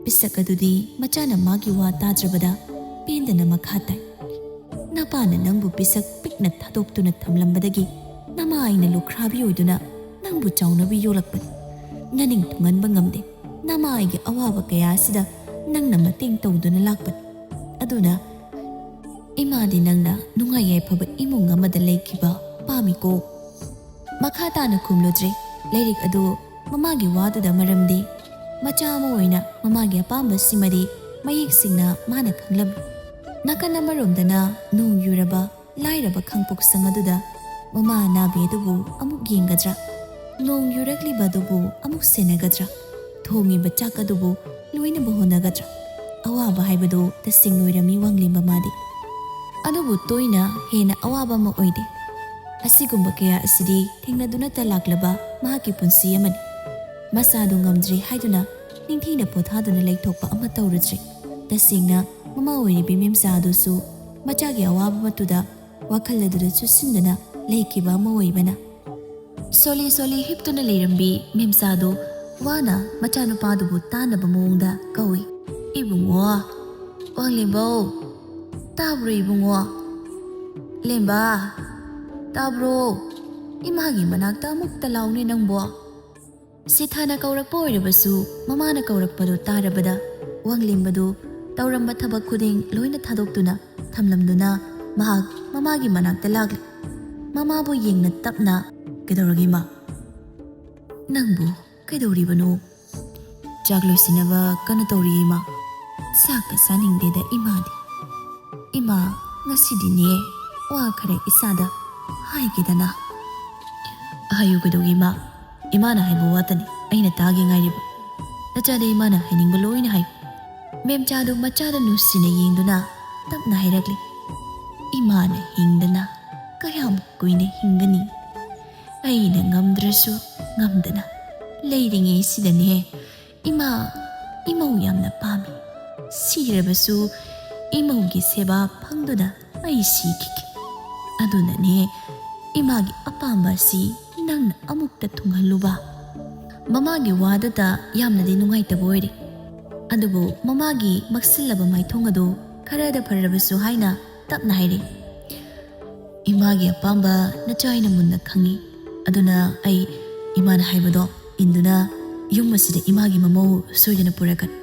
ꯄꯤꯁꯛ ꯑꯗꯨꯗꯤ ꯃꯆꯥꯅ ꯃꯥꯒꯤ ꯋꯥ ꯇꯥꯗ꯭ꯔꯕꯗ ꯄꯦꯟꯗꯅ ꯃꯈꯥ ꯇꯥꯏ꯫ "ꯅꯄꯥꯅ ꯅꯪꯕꯨ ꯄꯤꯁꯛ ꯄꯤꯛꯅ ꯊꯥꯗꯣꯛꯇꯨꯅ ꯊꯝꯂꯝꯕꯗꯒꯤ ꯅꯃꯥ ꯑꯩꯅ ꯂꯨꯈ꯭ꯔꯥꯕꯤ ꯑꯣꯏꯗꯨꯅ ꯅꯪꯕꯨ ꯆꯥꯎꯅꯕ ꯌꯣꯛꯂꯛꯄꯅꯤ꯫ ꯅꯅꯤꯡ ꯊꯨꯡꯍꯟꯕ ꯉꯝꯗꯦ꯫ ꯅꯃꯥ ꯑꯩꯒꯤ ꯑꯋꯥꯕ ꯀꯌꯥ ꯑꯁꯤꯗ ꯅꯪꯅ ꯃꯇꯦꯡ ꯇꯧꯗꯨꯅ ꯂꯥꯛꯄꯅꯤ꯫ ꯑꯗꯨꯅ ꯏꯃꯥꯗꯤ ꯅꯪꯅ ꯅꯨꯡꯉꯥꯏ ꯌꯥꯏꯐꯕ ꯏꯃꯨꯡ ꯑꯃꯗ ꯂꯩꯈꯤꯕ ꯄꯥꯝꯃꯤꯀꯣ?" ꯃꯈꯥ ꯇꯥꯅ ꯈꯨꯝꯂꯨꯗ꯭ꯔꯦ꯫ ꯂꯥꯏꯔꯤꯛ ꯑꯗꯨ ꯃꯃꯥꯒꯤ ꯋꯥꯗꯨꯗ ꯃꯔꯝꯗꯤ ꯃꯆꯥ ꯑꯃ ꯑꯣꯏꯅ ꯃꯃꯥꯒꯤ ꯑꯄꯥꯝꯕꯁꯤꯃꯗꯤ ꯃꯌꯦꯛ ꯁꯦꯡꯅ ꯃꯥꯅ ꯈꯪꯂꯝꯃꯤ꯫ ꯅꯥꯀꯟ ꯑꯃꯔꯣꯝꯗꯅ ꯅꯣꯡ ꯌꯨꯔꯕ ꯂꯥꯏꯔꯕ ꯈꯥꯡꯄꯣꯛꯁꯪ ꯑꯗꯨꯗ ꯃꯃꯥ ꯑꯅꯥꯕꯤ ꯑꯗꯨꯕꯨ ꯑꯃꯨꯛ ꯌꯦꯡꯒꯗ꯭ꯔꯥ? ꯅꯣꯡ ꯌꯨꯔꯛꯂꯤꯕ ꯑꯗꯨꯕꯨ ꯑꯃꯨꯛ ꯁꯦꯟꯅꯒꯗ꯭ꯔꯥ? ꯊꯣꯡꯉꯤꯕ ꯆꯥꯛ ꯑꯗꯨꯕꯨ ꯂꯣꯏꯅꯕ ꯍꯣꯠꯅꯒꯗ꯭ꯔꯥ? ꯑꯋꯥꯕ ꯍꯥꯏꯕꯗꯨ ꯇꯁꯦꯡꯅ ꯑꯣꯏꯔꯝꯃꯤ ꯋꯥꯡꯂꯦꯝꯕ ꯃꯥꯗꯤ꯫ ꯑꯗꯨꯕꯨ ꯇꯣꯏꯅ ꯍꯦꯟꯅ ꯑꯋꯥꯕ ꯑꯃ ꯑꯣꯏꯗꯦ꯫ ꯑꯁꯤꯒꯨꯝꯕ ꯀꯌꯥ ꯑꯁꯤꯗꯤ ꯊꯦꯡꯅꯗꯨꯅꯇ ꯂꯥꯛꯂꯕ ꯃꯍꯥꯛꯀꯤ ꯄꯨꯟꯁꯤ ꯑꯃꯅꯤ꯫ ꯃꯁꯥꯗꯨ ꯉꯝꯗ꯭ꯔꯦ ꯍꯥꯏꯗꯨꯅ ꯅꯤꯡꯊꯤꯅ ꯄꯣꯊꯥꯗꯨꯅ ꯂꯩꯊꯣꯛꯄ ꯑꯃ ꯇꯧꯔꯨꯗ꯭ꯔꯦ꯫ ꯇꯁꯦꯡꯅ ꯃꯃꯥ ꯑꯣꯏꯔꯤꯕꯤ ꯃꯦꯝꯆꯥ ꯑꯗꯨꯁꯨ ꯃꯆꯥꯒꯤ ꯑꯋꯥꯕ ꯃꯠꯇꯨꯗ ꯋꯥꯈꯜ ꯑꯗꯨꯗ ꯆꯨꯁꯤꯟꯗꯨꯅ ꯂꯩꯈꯤꯕ ꯑꯃ ꯑꯣꯏꯕꯅ, ꯁꯣꯂꯤ ꯁꯣꯂꯤ ꯍꯤꯞꯇꯨꯅ ꯂꯩꯔꯝꯕꯤ ꯃꯦꯝꯆꯥꯗꯨ ꯋꯥꯅ ꯃꯆꯥꯅꯨꯄꯥꯗꯨꯕꯨ ꯇꯥꯅꯕ ꯃꯑꯣꯡꯗ ꯀꯧꯏ, "ꯏꯕꯨꯡꯉꯣ, ꯋꯥꯡꯂꯦꯝꯕꯧ, ꯇꯥꯕ꯭ꯔꯣ ꯏꯕꯨꯡꯉꯣ? ꯂꯦꯝꯕ, ꯇꯥꯕ꯭ꯔꯣ? ꯏꯃꯥꯒꯤ ꯃꯅꯥꯛꯇ ꯑꯃꯨꯛꯇ ꯂꯥꯎꯅꯦ ꯅꯪꯕꯣ!" ꯁꯤꯊꯥꯅ ꯀꯧꯔꯛꯄ ꯑꯣꯏꯔꯕꯁꯨ ꯃꯃꯥꯅ ꯀꯧꯔꯛꯄꯗꯨ ꯇꯥꯔꯕꯗ ꯋꯥꯡꯂꯦꯝꯕꯗꯨ ꯇꯧꯔꯝꯕ ꯊꯕꯛ ꯈꯨꯗꯤꯡ ꯂꯣꯏꯅ ꯊꯥꯗꯣꯛꯇꯨꯅ ꯊꯝꯂꯝꯗꯨꯅ ꯃꯍꯥꯛ ꯃꯃꯥꯒꯤ ꯃꯅꯥꯛꯇ ꯂꯥꯛꯂꯤ꯫ ꯃꯃꯥꯕꯨ ꯌꯦꯡꯅ ꯇꯞꯅ, "ꯀꯩꯗꯧꯔꯒꯦ ꯏꯃꯥ? ꯅꯪꯕꯨ ꯀꯩꯗꯧꯔꯤꯕꯅꯣ?" "ꯆꯥꯛ ꯂꯣꯏꯁꯤꯟꯅꯕ ꯀꯟꯅ ꯇꯧꯔꯤ ꯏꯃꯥ꯫ ꯆꯥꯛꯀ ꯆꯥꯅꯤꯡꯗꯦꯗ ꯏꯃꯥꯗꯤ꯫ ꯏꯃꯥ, ꯉꯁꯤꯗꯤꯅꯦ ꯋꯥ ꯈꯔ ꯏꯆꯥꯗ ꯍꯥꯏꯒꯦꯗꯅ꯫" "ꯍꯥꯏꯌꯨ ꯀꯩꯗꯧꯒꯦ ꯏꯃꯥ? ꯏꯃꯥꯅ ꯍꯥꯏꯕ ꯋꯥꯇꯅꯤ ꯑꯩꯅ ꯇꯥꯒꯦ ꯉꯥꯏꯔꯤꯕ꯫ ꯅꯆꯥꯗ ꯏꯃꯥꯅ ꯍꯥꯏꯅꯤꯡꯕ ꯂꯣꯏꯅ ꯍꯥꯏꯌꯨ꯫" ꯃꯦꯝꯆꯥꯗꯨ ꯃꯆꯥꯗ ꯅꯨꯡꯁꯤꯅ ꯌꯦꯡꯗꯨꯅ ꯇꯞꯅ ꯍꯥꯏꯔꯛꯂꯤ, "ꯏꯃꯥꯅ ꯍꯤꯡꯗꯅ ꯀꯌꯥꯝ ꯀꯨꯏꯅ ꯍꯤꯡꯒꯅꯤ? ꯑꯩꯅ ꯉꯝꯗ꯭ꯔꯁꯨ ꯉꯝꯗꯅ ꯂꯩꯔꯤꯉꯩꯁꯤꯗꯅꯦ ꯏꯃꯥ, ꯏꯃꯧ ꯌꯥꯝꯅ ꯄꯥꯝꯃꯤ꯫ ꯁꯤꯔꯕꯁꯨ ꯏꯃꯧꯒꯤ ꯁꯦꯕꯥ ꯐꯪꯗꯨꯅ ꯑꯩ ꯁꯤꯈꯤꯒꯦ꯫ ꯑꯗꯨꯅꯅꯦ ꯏꯃꯥꯒꯤ ꯑꯄꯥꯝꯕ ꯑꯁꯤ ꯅꯪꯅ ꯑꯃꯨꯛꯇ ꯊꯨꯡꯍꯜꯂꯨꯕ꯫" ꯃꯃꯥꯒꯤ ꯋꯥꯗꯨꯗ ꯌꯥꯝꯅꯗꯤ ꯅꯨꯡꯉꯥꯏꯇꯕ ꯑꯣꯏꯔꯦ꯫ ꯑꯗꯨꯕꯨ ꯃꯃꯥꯒꯤ ꯃꯛꯁꯤꯜꯂꯕ ꯃꯥꯏꯊꯣꯡ ꯑꯗꯨ ꯈꯔꯗ ꯐꯔꯕꯁꯨ ꯍꯥꯏꯅ ꯇꯞꯅ ꯍꯥꯏꯔꯦ, "ꯏꯃꯥꯒꯤ ꯑꯄꯥꯝꯕ ꯅꯆꯥ ꯑꯩꯅ ꯃꯨꯟꯅ ꯈꯪꯉꯤ꯫ ꯑꯗꯨꯅ ꯑꯩ ꯏꯃꯥꯅ ꯍꯥꯏꯕꯗꯣ ꯏꯟꯗꯨꯅ ꯌꯨꯝ ꯑꯁꯤꯗ ꯏꯃꯥꯒꯤ ꯃꯃꯧ ꯁꯣꯏꯗꯅ ꯄꯨꯔꯛꯀꯅꯤ꯫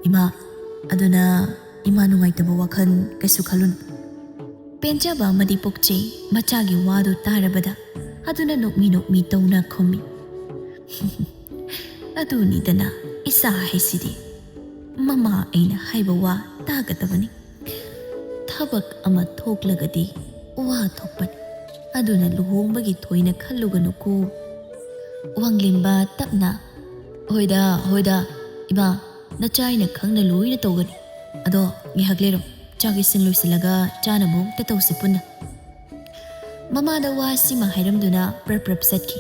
ꯏꯃꯥ, ꯑꯗꯨꯅ ꯏꯃꯥ ꯅꯨꯡꯉꯥꯏꯇꯕ ꯋꯥꯈꯜ ꯀꯩꯁꯨ ꯈꯜꯂꯨꯅꯨ꯫" ꯄꯦꯟꯖꯕ ꯑꯃꯗꯤ ꯄꯣꯛꯆꯩ ꯃꯆꯥꯒꯤ ꯋꯥꯗꯨ ꯇꯥꯔꯕꯗ꯫ ꯑꯗꯨꯅ ꯅꯣꯛꯃꯤ ꯅꯣꯛꯃꯤ ꯇꯧꯅ ꯈꯨꯝꯃꯤ, "ꯑꯗꯨꯅꯤꯗꯅ ꯏꯆꯥ ꯍꯥꯏꯁꯤꯗꯤ꯫ ꯃꯃꯥ ꯑꯩꯅ ꯍꯥꯏꯕ ꯋꯥ ꯇꯥꯒꯗꯕꯅꯤ꯫ ꯊꯕꯛ ꯑꯃ ꯊꯣꯛꯂꯒꯗꯤ ꯋꯥ ꯊꯣꯛꯄꯅꯤ꯫ ꯑꯗꯨꯅ ꯂꯨꯍꯣꯡꯕꯒꯤ ꯊꯣꯏꯅ ꯈꯜꯂꯨꯒꯅꯨꯀꯣ꯫" ꯋꯥꯡꯂꯦꯝꯕ ꯇꯞꯅ, "ꯍꯣꯏꯗ, ꯍꯣꯏꯗ, ꯏꯃꯥ, ꯅꯆꯥ ꯑꯩꯅ ꯈꯪꯅ ꯂꯣꯏꯅ ꯇꯧꯒꯅꯤ꯫ ꯑꯗꯣ ꯉꯥꯏꯍꯥꯛ ꯂꯩꯔꯣ, ꯆꯥꯛ ꯏꯁꯤꯡ ꯂꯣꯏꯁꯤꯜꯂꯒ ꯆꯥꯅꯕ ꯑꯃꯨꯛꯇ ꯇꯧꯁꯤ ꯄꯨꯟꯅ꯫" ꯃꯃꯥꯗ ꯋꯥ ꯑꯁꯤꯃ ꯍꯥꯏꯔꯝꯗꯨꯅ ꯄ꯭ꯔꯞ ꯄ꯭ꯔꯞ ꯆꯠꯈꯤ꯫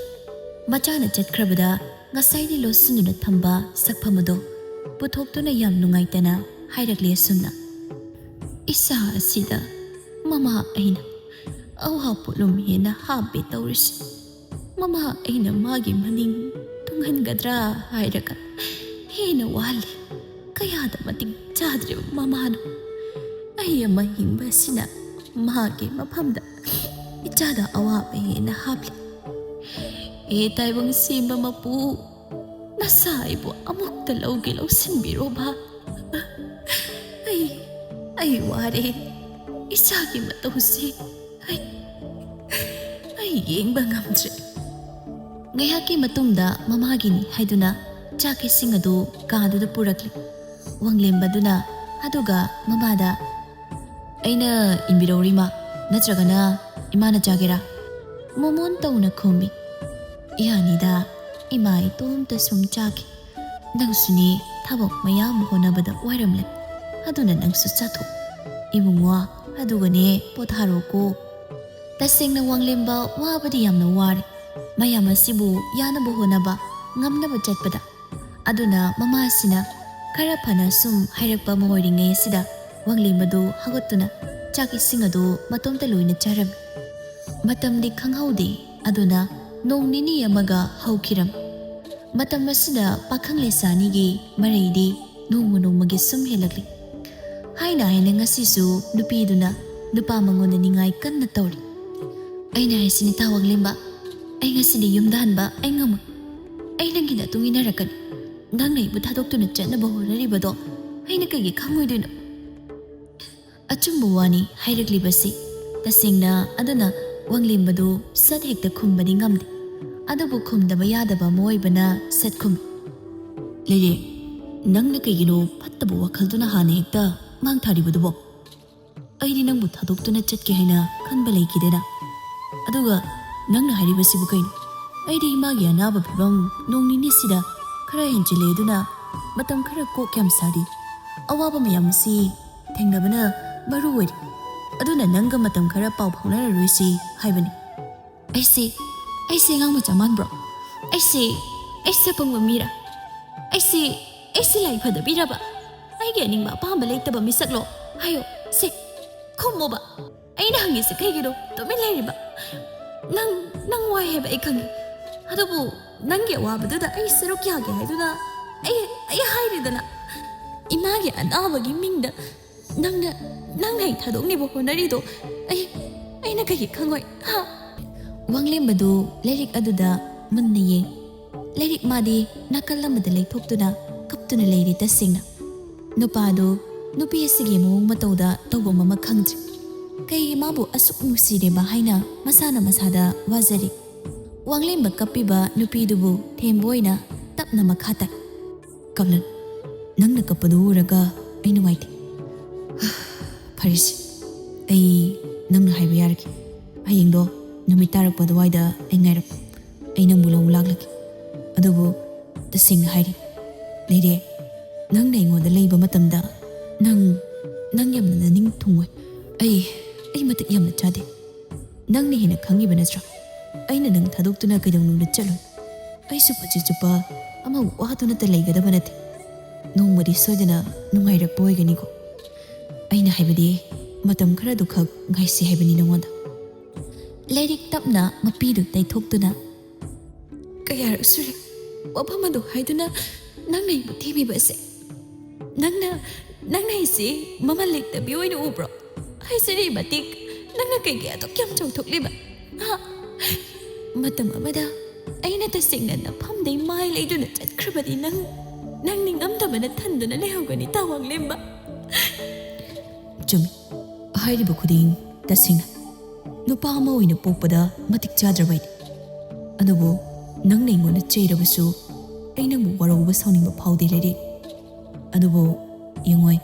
ꯃꯆꯥꯅ ꯆꯠꯈ꯭ꯔꯕꯗ ꯉꯁꯥꯏꯗꯤ ꯂꯣꯠꯁꯤꯟꯗꯨꯅ ꯊꯝꯕ ꯁꯛꯐꯝ ꯑꯗꯣ ꯄꯨꯊꯣꯛꯇꯨꯅ ꯌꯥꯝ ꯅꯨꯡꯉꯥꯏꯇꯅ ꯍꯥꯏꯔꯛꯂꯦ ꯑꯁꯨꯝꯅ, "ꯏꯆꯥ ꯑꯁꯤꯗ ꯃꯃꯥ ꯑꯩꯅ ꯑꯋꯥ ꯄꯣꯠꯂꯨꯝ ꯍꯦꯟꯅ ꯍꯥꯞꯄꯦ ꯇꯧꯔꯤꯁꯦ꯫ ꯃꯃꯥ ꯑꯩꯅ ꯃꯥꯒꯤ ꯃꯅꯤꯡ ꯇꯨꯡꯍꯟꯒꯗ꯭ꯔꯥ ꯍꯥꯏꯔꯒ ꯍꯦꯟꯅ ꯋꯥꯍꯜꯂꯤ꯫ ꯀꯌꯥꯗ ꯃꯇꯤꯛ ꯆꯥꯗ꯭ꯔꯤꯕ ꯃꯃꯥꯅꯣ꯫ ꯑꯩ ꯑꯃ ꯍꯤꯡꯕ ꯑꯁꯤꯅ ꯃꯥꯒꯤ ꯃꯐꯝꯗ ꯏꯆꯥꯗ ꯑꯋꯥꯕ ꯍꯦꯟꯅ ꯍꯥꯞꯂꯤ꯫ ꯑꯦ ꯇꯥꯏꯕꯪ ꯁꯦꯝꯕ ꯃꯄꯨ, ꯅꯆꯥ ꯑꯩꯕꯨ ꯑꯃꯨꯛꯇ ꯂꯧꯒꯦ ꯂꯧꯁꯤꯟꯕꯤꯔꯣꯕ꯫ ꯑꯩ, ꯑꯩ ꯋꯥꯔꯦ꯫ ꯏꯆꯥꯒꯤ ꯃꯇꯧꯁꯤ ꯑꯩ, ꯑꯩ ꯌꯦꯡꯕ ꯉꯝꯗ꯭ꯔꯦ꯫" ꯉꯥꯏꯍꯥꯛꯀꯤ ꯃꯇꯨꯡꯗ ꯃꯃꯥꯒꯤꯅꯤ ꯍꯥꯏꯗꯨꯅ ꯆꯥꯛ ꯏꯁꯤꯡ ꯑꯗꯨ ꯀꯥꯗꯨꯗ ꯄꯨꯔꯛꯂꯦ꯫ ꯋꯥꯡꯂꯦꯝꯕꯗꯨꯅ ꯑꯗꯨꯒ ꯃꯃꯥꯗ, "ꯑꯩꯅ ꯏꯟꯕꯤꯔꯧꯔꯤꯃ, ꯅꯠꯇ꯭ꯔꯒꯅ ꯏꯃꯥꯅ ꯆꯥꯒꯦꯔꯥ?" ꯃꯣꯃꯣꯟ ꯇꯧꯅ ꯈꯨꯝꯃꯤ, "ꯏꯌꯥꯅꯤꯗ, ꯏꯃꯥ ꯏꯇꯣꯝꯇ ꯁꯨꯝ ꯆꯥꯈꯤ꯫ ꯅꯪꯁꯨꯅꯦ ꯊꯕꯛ ꯃꯌꯥꯝ ꯍꯣꯠꯅꯕꯗ ꯋꯥꯔꯝꯂꯦ꯫ ꯑꯗꯨꯅ ꯅꯪꯁꯨ ꯆꯥꯊꯣꯛ ꯏꯕꯨꯡꯉꯣ, ꯑꯗꯨꯒꯅꯦ ꯄꯣꯊꯥꯔꯣꯀꯣ꯫ ꯇꯁꯦꯡꯅ ꯋꯥꯡꯂꯦꯝꯕ ꯋꯥꯕꯗꯤ ꯌꯥꯝꯅ ꯋꯥꯔꯦ꯫ ꯃꯌꯥꯝ ꯑꯁꯤꯕꯨ ꯌꯥꯅꯕ ꯍꯣꯠꯅꯕ, ꯉꯝꯅꯕ ꯆꯠꯄꯗ꯫ ꯑꯗꯨꯅ ꯃꯃꯥꯁꯤꯅ ꯈꯔ ꯐꯅ ꯁꯨꯝ ꯍꯥꯏꯔꯛꯄ ꯑꯃ ꯑꯣꯏꯔꯤꯉꯩ ꯑꯁꯤꯗ ꯋꯥꯡꯂꯦꯝꯕꯗꯨ ꯍꯧꯒꯠꯇꯨꯅ ꯆꯥꯛ ꯏꯁꯤꯡ ꯑꯗꯨ ꯃꯇꯣꯝꯇ ꯂꯣꯏꯅ ꯆꯥꯔꯝꯃꯤ꯫ ꯃꯇꯝꯗꯤ ꯈꯪꯍꯧꯗꯦ꯫ ꯑꯗꯨꯅ ꯅꯣꯡ ꯅꯤꯅꯤ ꯑꯃꯒ ꯍꯧꯈꯤꯔꯝꯃꯤ꯫ ꯃꯇꯝ ꯑꯁꯤꯗ ꯄꯥꯈꯪ ꯂꯩꯁꯥꯅꯤꯒꯤ ꯃꯔꯩꯗꯤ ꯅꯣꯡꯃ ꯅꯣꯡꯃꯒꯤ ꯁꯨꯝ ꯍꯦꯜꯂꯛꯂꯤ꯫ ꯍꯥꯏꯅ ꯍꯥꯏꯅ ꯉꯁꯤꯁꯨ ꯅꯨꯄꯤꯗꯨꯅ ꯅꯨꯄꯥ ꯃꯉꯣꯟꯗ ꯅꯤꯡꯉꯥꯏ ꯀꯟꯅ ꯇꯧꯔꯤ꯫ "ꯑꯩꯅ ꯍꯥꯏꯁꯤꯅꯤ ꯇꯥ ꯋꯥꯡꯂꯦꯝꯕ, ꯑꯩ ꯉꯁꯤꯗꯤ ꯌꯨꯝꯗ ꯍꯟꯕ ꯑꯩ ꯉꯝꯃꯣꯏ꯫ ꯑꯩ ꯅꯪꯒꯤ ꯅꯇꯨꯡ ꯏꯟꯅꯔꯛꯀꯅꯤ꯫ ꯅꯪꯅ ꯑꯩꯕꯨ ꯊꯥꯗꯣꯛꯇꯨꯅ ꯆꯠꯅꯕ ꯍꯣꯠꯅꯔꯤꯕꯗꯣ ꯑꯩꯅ ꯀꯩꯒꯤ ꯈꯪꯉꯣꯏꯗꯣꯏꯅꯣ?" ꯑꯆꯨꯝꯕ ꯋꯥꯅꯤ ꯍꯥꯏꯔꯛꯂꯤꯕꯁꯤ꯫ ꯇꯁꯦꯡꯅ ꯑꯗꯨꯅ ꯋꯥꯡꯂꯦꯝꯕꯗꯨ ꯁꯠ ꯍꯦꯛꯇ ꯈꯨꯝꯕꯗꯤ ꯉꯝꯗꯦ꯫ ꯑꯗꯨꯕꯨ ꯈꯨꯝꯗꯕ ꯌꯥꯗꯕ ꯑꯃ ꯑꯣꯏꯕꯅ ꯁꯠ ꯈꯨꯝꯃꯤ꯫ "ꯂꯩꯔꯦ, ꯅꯪꯅ ꯀꯩꯒꯤꯅꯣ ꯐꯠꯇꯕ ꯋꯥꯈꯜꯗꯨꯅ ꯍꯥꯟꯅ ꯍꯦꯛꯇ ꯃꯥꯡ ꯊꯥꯔꯤꯕꯗꯨꯕꯣ? ꯑꯩꯗꯤ ꯅꯪꯕꯨ ꯊꯥꯗꯣꯛꯇꯨꯅ ꯆꯠꯀꯦ ꯍꯥꯏꯅ ꯈꯟꯕ ꯂꯩꯈꯤꯗꯦꯅ꯫ ꯑꯗꯨꯒ ꯅꯪꯅ ꯍꯥꯏꯔꯤꯕꯁꯤꯕꯨ ꯀꯩꯅꯣ? ꯑꯩꯗꯤ ꯏꯃꯥꯒꯤ ꯑꯅꯥꯕ ꯐꯤꯕꯝ ꯅꯣꯡ ꯅꯤꯅꯤꯁꯤꯗ ꯈꯔ ꯍꯦꯟꯖꯤꯜꯂꯦ ꯑꯗꯨꯅ ꯃꯇꯝ ꯈꯔ ꯀꯣꯛ ꯌꯥꯝ ꯁꯥꯔꯤ꯫ ꯑꯋꯥꯕ ꯃꯌꯥꯝ ꯑꯁꯤ ꯊꯦꯡꯅꯕꯅ ꯃꯔꯨ ꯑꯣꯏꯔꯤ꯫ ꯑꯗꯨꯅ ꯅꯪꯒ ꯃꯇꯝ ꯈꯔ ꯄꯥꯎ ꯐꯥꯎꯅꯔꯔꯣꯏꯁꯤ ꯍꯥꯏꯕꯅꯤ꯫" "ꯑꯩꯁꯦ, ꯑꯩꯁꯦ ꯑꯉꯥꯡ ꯃꯆꯥ ꯃꯥꯟꯕ꯭ꯔꯣ? ꯑꯩꯁꯦ, ꯑꯩꯁꯦ ꯑꯄꯪꯕ ꯃꯤꯔꯥ? ꯑꯩꯁꯤ ꯑꯩꯁꯤ ꯂꯥꯏ ꯐꯗꯕꯤꯔꯕ? ꯑꯩꯒꯤ ꯑꯅꯤꯡꯕ ꯑꯄꯥꯝꯕ ꯂꯩꯇꯕ ꯃꯤꯁꯛꯂꯣ? ꯍꯥꯏꯌꯣ, ꯁꯦ, ꯈꯨꯝꯃꯣꯕ꯫ ꯑꯩꯅ ꯍꯪꯉꯤꯁꯦ ꯀꯩꯒꯤꯅꯣ? ꯇꯨꯃꯤꯟ ꯂꯩꯔꯤꯕ? ꯅꯪ ꯅꯪ ꯋꯥꯏ ꯍꯥꯏꯕ ꯑꯩ ꯈꯪꯉꯤ꯫ ꯑꯗꯨꯕꯨ ꯅꯪꯒꯤ ꯑꯋꯥꯕꯗꯨꯗ ꯑꯩ ꯁꯔꯨꯛ ꯌꯥꯒꯦ ꯍꯥꯏꯗꯨꯅ ꯑꯩ ꯑꯩ ꯍꯥꯏꯔꯤꯗꯅ꯫ ꯏꯃꯥꯒꯤ ꯑꯅꯥꯕꯒꯤ ꯃꯤꯡꯗ ꯅꯪꯅ ꯅꯪꯅ ꯑꯩ ꯊꯥꯗꯣꯛꯅꯤꯕ ꯍꯣꯠꯅꯔꯤꯗꯣ ꯑꯩ ꯑꯩꯅ ꯀꯩꯒꯤ ꯈꯪꯉꯣꯏ? ꯍꯥ? ꯋꯥꯡꯂꯦꯝꯕꯗꯨ ꯂꯥꯏꯔꯤꯛ ꯑꯗꯨꯗ ꯃꯨꯟꯅ ꯌꯦꯡ꯫ ꯂꯥꯏꯔꯤꯛ ꯃꯥꯗꯤ ꯅꯥꯀꯜ ꯑꯃꯗ ꯂꯩꯊꯣꯛꯇꯨꯅ ꯀꯞꯇꯨꯅ ꯂꯩꯔꯤ ꯇꯁꯦꯡꯅ꯫ ꯅꯨꯄꯥꯗꯨ ꯅꯨꯄꯤ ꯑꯁꯤꯒꯤ ꯃꯑꯣꯡ ꯃꯇꯧꯗ ꯇꯧꯐꯝ ꯑꯃ ꯈꯪꯗ꯭ꯔꯤ꯫ ꯀꯩꯒꯤ ꯃꯥꯕꯨ ꯑꯁꯨꯛ ꯅꯨꯡꯁꯤꯔꯤꯕ ꯍꯥꯏꯅ ꯃꯁꯥꯅ ꯃꯁꯥꯗ ꯋꯥꯖꯔꯤ꯫ ꯋꯥꯡꯂꯦꯝꯕ ꯀꯞꯄꯤꯕ ꯅꯨꯄꯤꯗꯨꯕꯨ ꯊꯦꯝꯕ ꯑꯣꯏꯅ ꯇꯞꯅ ꯃꯈꯥ ꯇꯥꯏ꯫ ꯀꯃꯂꯟ, ꯅꯪꯅ ꯀꯞꯄꯗꯨ ꯎꯔꯒ ꯑꯩ ꯅꯨꯡꯉꯥꯏꯇꯦ꯫ ꯐꯔꯦꯁꯦ, ꯑꯩ ꯅꯪꯅ ꯍꯥꯏꯕ ꯌꯥꯔꯒꯦ꯫ ꯍꯌꯦꯡꯗꯣ ꯅꯨꯃꯤꯠ ꯇꯥꯔꯛꯄ ꯑꯗꯨꯋꯥꯏꯗ ꯑꯩ ꯉꯥꯏꯔꯝꯃꯨ꯫ ꯑꯩ ꯅꯪꯕꯨ ꯂꯧꯕ ꯂꯥꯛꯂꯒꯦ꯫ ꯑꯗꯨꯕꯨ ꯇꯁꯦꯡꯅ ꯍꯥꯏꯔꯤ, ꯂꯩꯔꯦ, ꯅꯪꯅ ꯑꯩꯉꯣꯟꯗ ꯂꯩꯕ ꯃꯇꯝꯗ ꯅꯪ ꯅꯪ ꯌꯥꯝꯅ ꯅꯅꯤꯡ ꯊꯨꯡꯉꯣꯏ꯫ ꯑꯩ ꯑꯩ ꯃꯇꯤꯛ ꯌꯥꯝꯅ ꯆꯥꯗꯦ꯫ ꯅꯪꯅ ꯍꯦꯟꯅ ꯈꯪꯉꯤꯕ ꯅꯠꯇ꯭ꯔꯥ? ꯑꯩꯅ ꯅꯪ ꯊꯥꯗꯣꯛꯇꯨꯅ ꯀꯩꯗꯧꯅꯨꯡꯗ ꯆꯠꯂꯣꯏ꯫ ꯑꯩꯁꯨ ꯄꯨꯟꯁꯤ ꯆꯨꯞꯄ ꯑꯃꯕꯨ ꯋꯥꯗꯨꯅꯇ ꯂꯩꯒꯗꯕ ꯅꯠꯇꯦ꯫ ꯅꯣꯡꯃꯗꯤ ꯁꯣꯏꯗꯅ ꯅꯨꯡꯉꯥꯏꯔꯛꯄ ꯑꯣꯏꯒꯅꯤꯀꯣ꯫ ꯑꯩꯅ ꯍꯥꯏꯕꯗꯤ ꯃꯇꯝ ꯈꯔꯗꯨꯈꯛ ꯉꯥꯏꯁꯤ ꯍꯥꯏꯕꯅꯤ ꯅꯉꯣꯟꯗ꯫ ꯂꯥꯏꯔꯤꯛ ꯇꯞꯅ ꯃꯄꯤꯗꯨ ꯇꯩꯊꯣꯛꯇꯨꯅ, ꯀꯌꯥꯔꯛ ꯁꯨꯔꯦ ꯋꯥꯐꯝ ꯑꯗꯨ ꯍꯥꯏꯗꯨꯅ ꯅꯪꯅ ꯑꯩꯕꯨ ꯊꯦꯝꯃꯤꯕ ꯑꯁꯦ? ꯅꯪꯅ ꯅꯪꯅ ꯑꯩꯁꯦ ꯃꯃꯜ ꯂꯩꯇꯕꯤ ꯑꯣꯏꯅ ꯎꯕ꯭ꯔꯣ? ꯍꯥꯏꯖꯔꯤꯕ ꯃꯇꯤꯛ ꯅꯪꯅ ꯀꯩꯒꯤ ꯑꯗꯨꯛ ꯌꯥꯝ ꯆꯥꯎꯊꯣꯛꯂꯤꯕ? ꯍꯥ? ꯃꯇꯝ ꯑꯃꯗ ꯑꯩꯅ ꯇꯁꯦꯡꯅ ꯅꯐꯝꯗꯩ ꯃꯥꯏ ꯂꯩꯗꯨꯅ ꯆꯠꯈ꯭ꯔꯕꯗꯤ ꯅꯪ ꯅꯪ ꯅꯤꯡꯉꯝꯗꯕꯅ ꯊꯟꯗꯨꯅ ꯂꯩꯍꯧꯒꯅꯤ, ꯇꯥ ꯋꯥꯡꯂꯦꯝꯕ꯫ ꯆꯨꯝꯃꯤ꯫ ꯍꯥꯏꯔꯤꯕ ꯈꯨꯗꯤꯡ ꯇꯁꯦꯡꯅ ꯅꯨꯄꯥ ꯑꯃ ꯑꯣꯏꯅ ꯄꯣꯛꯄꯗ ꯃꯇꯤꯛ ꯆꯥꯗ꯭ꯔꯕꯩꯅꯤ꯫ ꯑꯗꯨꯕꯨ ꯅꯪꯅ ꯑꯩꯉꯣꯟꯗ ꯆꯩꯔꯕꯁꯨ ꯑꯩ ꯅꯪꯕꯨ ꯋꯥꯔꯧꯕ ꯁꯥꯎꯅꯤꯡꯕ ꯐꯥꯎꯗꯦ ꯂꯩꯔꯦ꯫ ꯑꯗꯨꯕꯨ ꯌꯦꯡꯉꯣꯏ,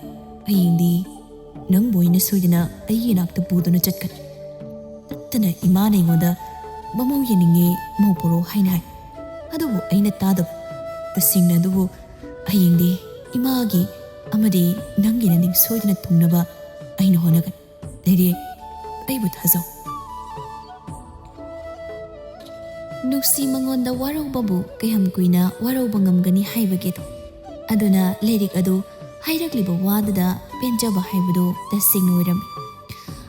ꯍꯌꯦꯡꯗꯤ ꯅꯪꯕꯨ ꯑꯩꯅ ꯁꯣꯏꯗꯅ ꯑꯩꯒꯤ ꯏꯅꯥꯛꯇ ꯄꯨꯗꯨꯅ ꯆꯠꯀꯅꯤ꯫ ꯅꯠꯇꯅ ꯏꯃꯥꯅ ꯑꯩꯉꯣꯟꯗ "ꯃꯃꯧ ꯌꯦꯡꯅꯤꯡꯉꯦ, ꯃꯧ ꯄꯣꯔꯛꯑꯣ" ꯍꯥꯏꯅ ꯍꯥꯏ꯫ ꯑꯗꯨꯕꯨ ꯑꯩꯅ ꯇꯥꯗꯕ꯫ ꯇꯁꯦꯡꯅ ꯑꯗꯨꯕꯨ ꯍꯌꯦꯡꯗꯤ ꯏꯃꯥꯒꯤ ꯑꯃꯗꯤ ꯅꯪꯒꯤ ꯅꯅꯤꯡ ꯁꯣꯏꯗꯅ ꯊꯨꯡꯅꯕ ꯑꯩꯅ ꯍꯣꯠꯅꯒꯅꯤ꯫ ꯂꯩꯔꯦ, ꯑꯩꯕꯨ ꯊꯥꯖꯧ꯫ ꯅꯨꯡꯁꯤ ꯃꯉꯣꯟꯗ ꯋꯥꯔꯧꯕꯕꯨ ꯀꯌꯥꯝ ꯀꯨꯏꯅ ꯋꯥꯔꯧꯕ ꯉꯝꯒꯅꯤ ꯍꯥꯏꯕꯒꯦꯗꯣ꯫ ꯑꯗꯨꯅ ꯂꯥꯏꯔꯤꯛ ꯑꯗꯨ ꯍꯥꯏꯔꯛꯂꯤꯕ ꯋꯥꯗꯨꯗ ꯄꯦꯟꯖꯕ ꯍꯥꯏꯕꯗꯨ ꯇꯁꯦꯡꯅ ꯑꯣꯏꯔꯝꯃꯤ꯫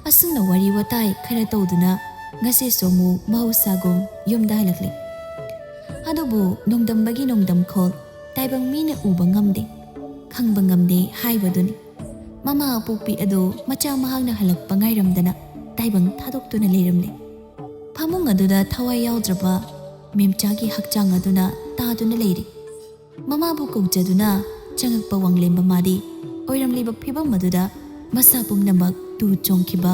ꯑꯁꯨꯝꯅ ꯋꯥꯔꯤ ꯋꯥꯇꯥꯏ ꯈꯔ ꯇꯧꯗꯨꯅ ꯉꯁꯤꯁꯨ ꯑꯃꯨꯛ ꯃꯍꯧꯁꯥꯒꯨꯝ ꯌꯨꯝꯗ ꯍꯜꯂꯛꯂꯦ꯫ ꯑꯗꯨꯕꯨ ꯅꯣꯡꯗꯝꯕꯒꯤ ꯅꯣꯡꯗꯝꯈꯣꯜ ꯇꯥꯏꯕꯪ ꯃꯤꯅ ꯎꯕ ꯉꯝꯗꯦ, ꯈꯪꯕ ꯉꯝꯗꯦ ꯍꯥꯏꯕꯗꯨꯅꯤ꯫ ꯃꯃꯥ ꯑꯄꯣꯛꯄꯤ ꯑꯗꯨ ꯃꯆꯥ ꯃꯍꯥꯛꯅ ꯍꯜꯂꯛꯄ ꯉꯥꯏꯔꯝꯗꯅ ꯇꯥꯏꯕꯪ ꯊꯥꯗꯣꯛꯇꯨꯅ ꯂꯩꯔꯝꯂꯦ꯫ ꯐꯃꯨꯡ ꯑꯗꯨꯗ ꯊꯋꯥꯏ ꯌꯥꯎꯗ꯭ꯔꯕ ꯃꯦꯝꯆꯥꯒꯤ ꯍꯛꯆꯥꯡ ꯑꯗꯨꯅ ꯇꯥꯗꯨꯅ ꯂꯩꯔꯤ꯫ ꯃꯃꯥꯕꯨ ꯀꯧꯖꯗꯨꯅ ꯆꯪꯉꯛꯄ ꯋꯥꯡꯂꯦꯝꯕ ꯃꯥꯗꯤ ꯑꯣꯏꯔꯝꯂꯤꯕ ꯐꯤꯕꯝ ꯑꯗꯨꯗ ꯃꯁꯥ ꯄꯨꯝꯅꯃꯛ ꯇꯨ ꯆꯣꯡꯈꯤꯕ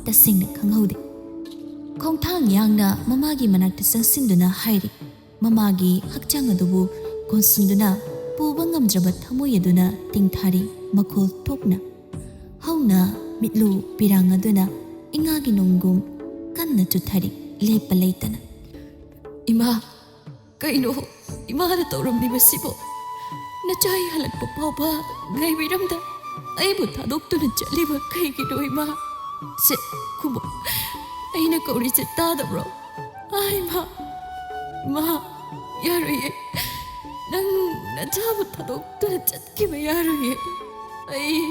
ꯇꯁꯦꯡꯅ ꯈꯪꯍꯧꯗꯦ꯫ ꯈꯣꯡꯊꯥꯡ ꯌꯥꯡꯅ ꯃꯃꯥꯒꯤ ꯃꯅꯥꯛꯇ ꯆꯪꯁꯤꯟꯗꯨꯅ ꯍꯥꯏꯔꯤ꯫ ꯃꯃꯥꯒꯤ ꯍꯛꯆꯥꯡ ꯑꯗꯨꯕꯨ ꯀꯣꯟꯁꯤꯟꯗꯨꯅ ꯄꯨꯕ ꯉꯝꯗ꯭ꯔꯕ ꯊꯃꯣꯏ ꯑꯗꯨꯅ ꯇꯤꯡꯊꯥꯔꯤ ꯃꯈꯣꯜ ꯊꯣꯛꯅ꯫ ꯍꯧꯅ ꯃꯤꯠꯂꯨ ꯄꯤꯔꯥꯡ ꯑꯗꯨꯅ ꯏꯉꯥꯒꯤ ꯅꯣꯡꯒꯨꯝ ꯀꯟꯅ ꯆꯨꯊꯔꯤ ꯂꯦꯞꯄ ꯂꯩꯇꯅ꯫ "ꯏꯃꯥ, ꯀꯩꯅꯣ ꯏꯃꯥꯅ ꯇꯧꯔꯝꯂꯤꯕꯁꯤꯕꯣ? ꯅꯆꯥ ꯑꯩ ꯍꯜꯂꯛꯄ ꯐꯥꯎꯕ ꯉꯥꯏꯕꯤꯔꯝꯗ ꯑꯩꯕꯨ ꯊꯥꯗꯣꯛꯇꯨꯅ ꯆꯠꯂꯤꯕ ꯀꯩꯒꯤꯅꯣ ꯏꯃꯥ? ꯁꯦ, ꯈꯨꯝꯃꯣ, ꯑꯩꯅ ꯀꯧꯔꯤꯁꯦ ꯇꯥꯗꯕ꯭ꯔꯣ? ꯑꯥ, ꯏꯃꯥ, ꯏꯃꯥ, ꯌꯥꯔꯣꯏꯌꯦ꯫ ꯅꯪ ꯅꯆꯥꯕꯨ ꯊꯥꯗꯣꯛꯇꯨꯅ ꯆꯠꯈꯤꯕ ꯌꯥꯔꯣꯏꯌꯦ꯫ ꯑꯩ,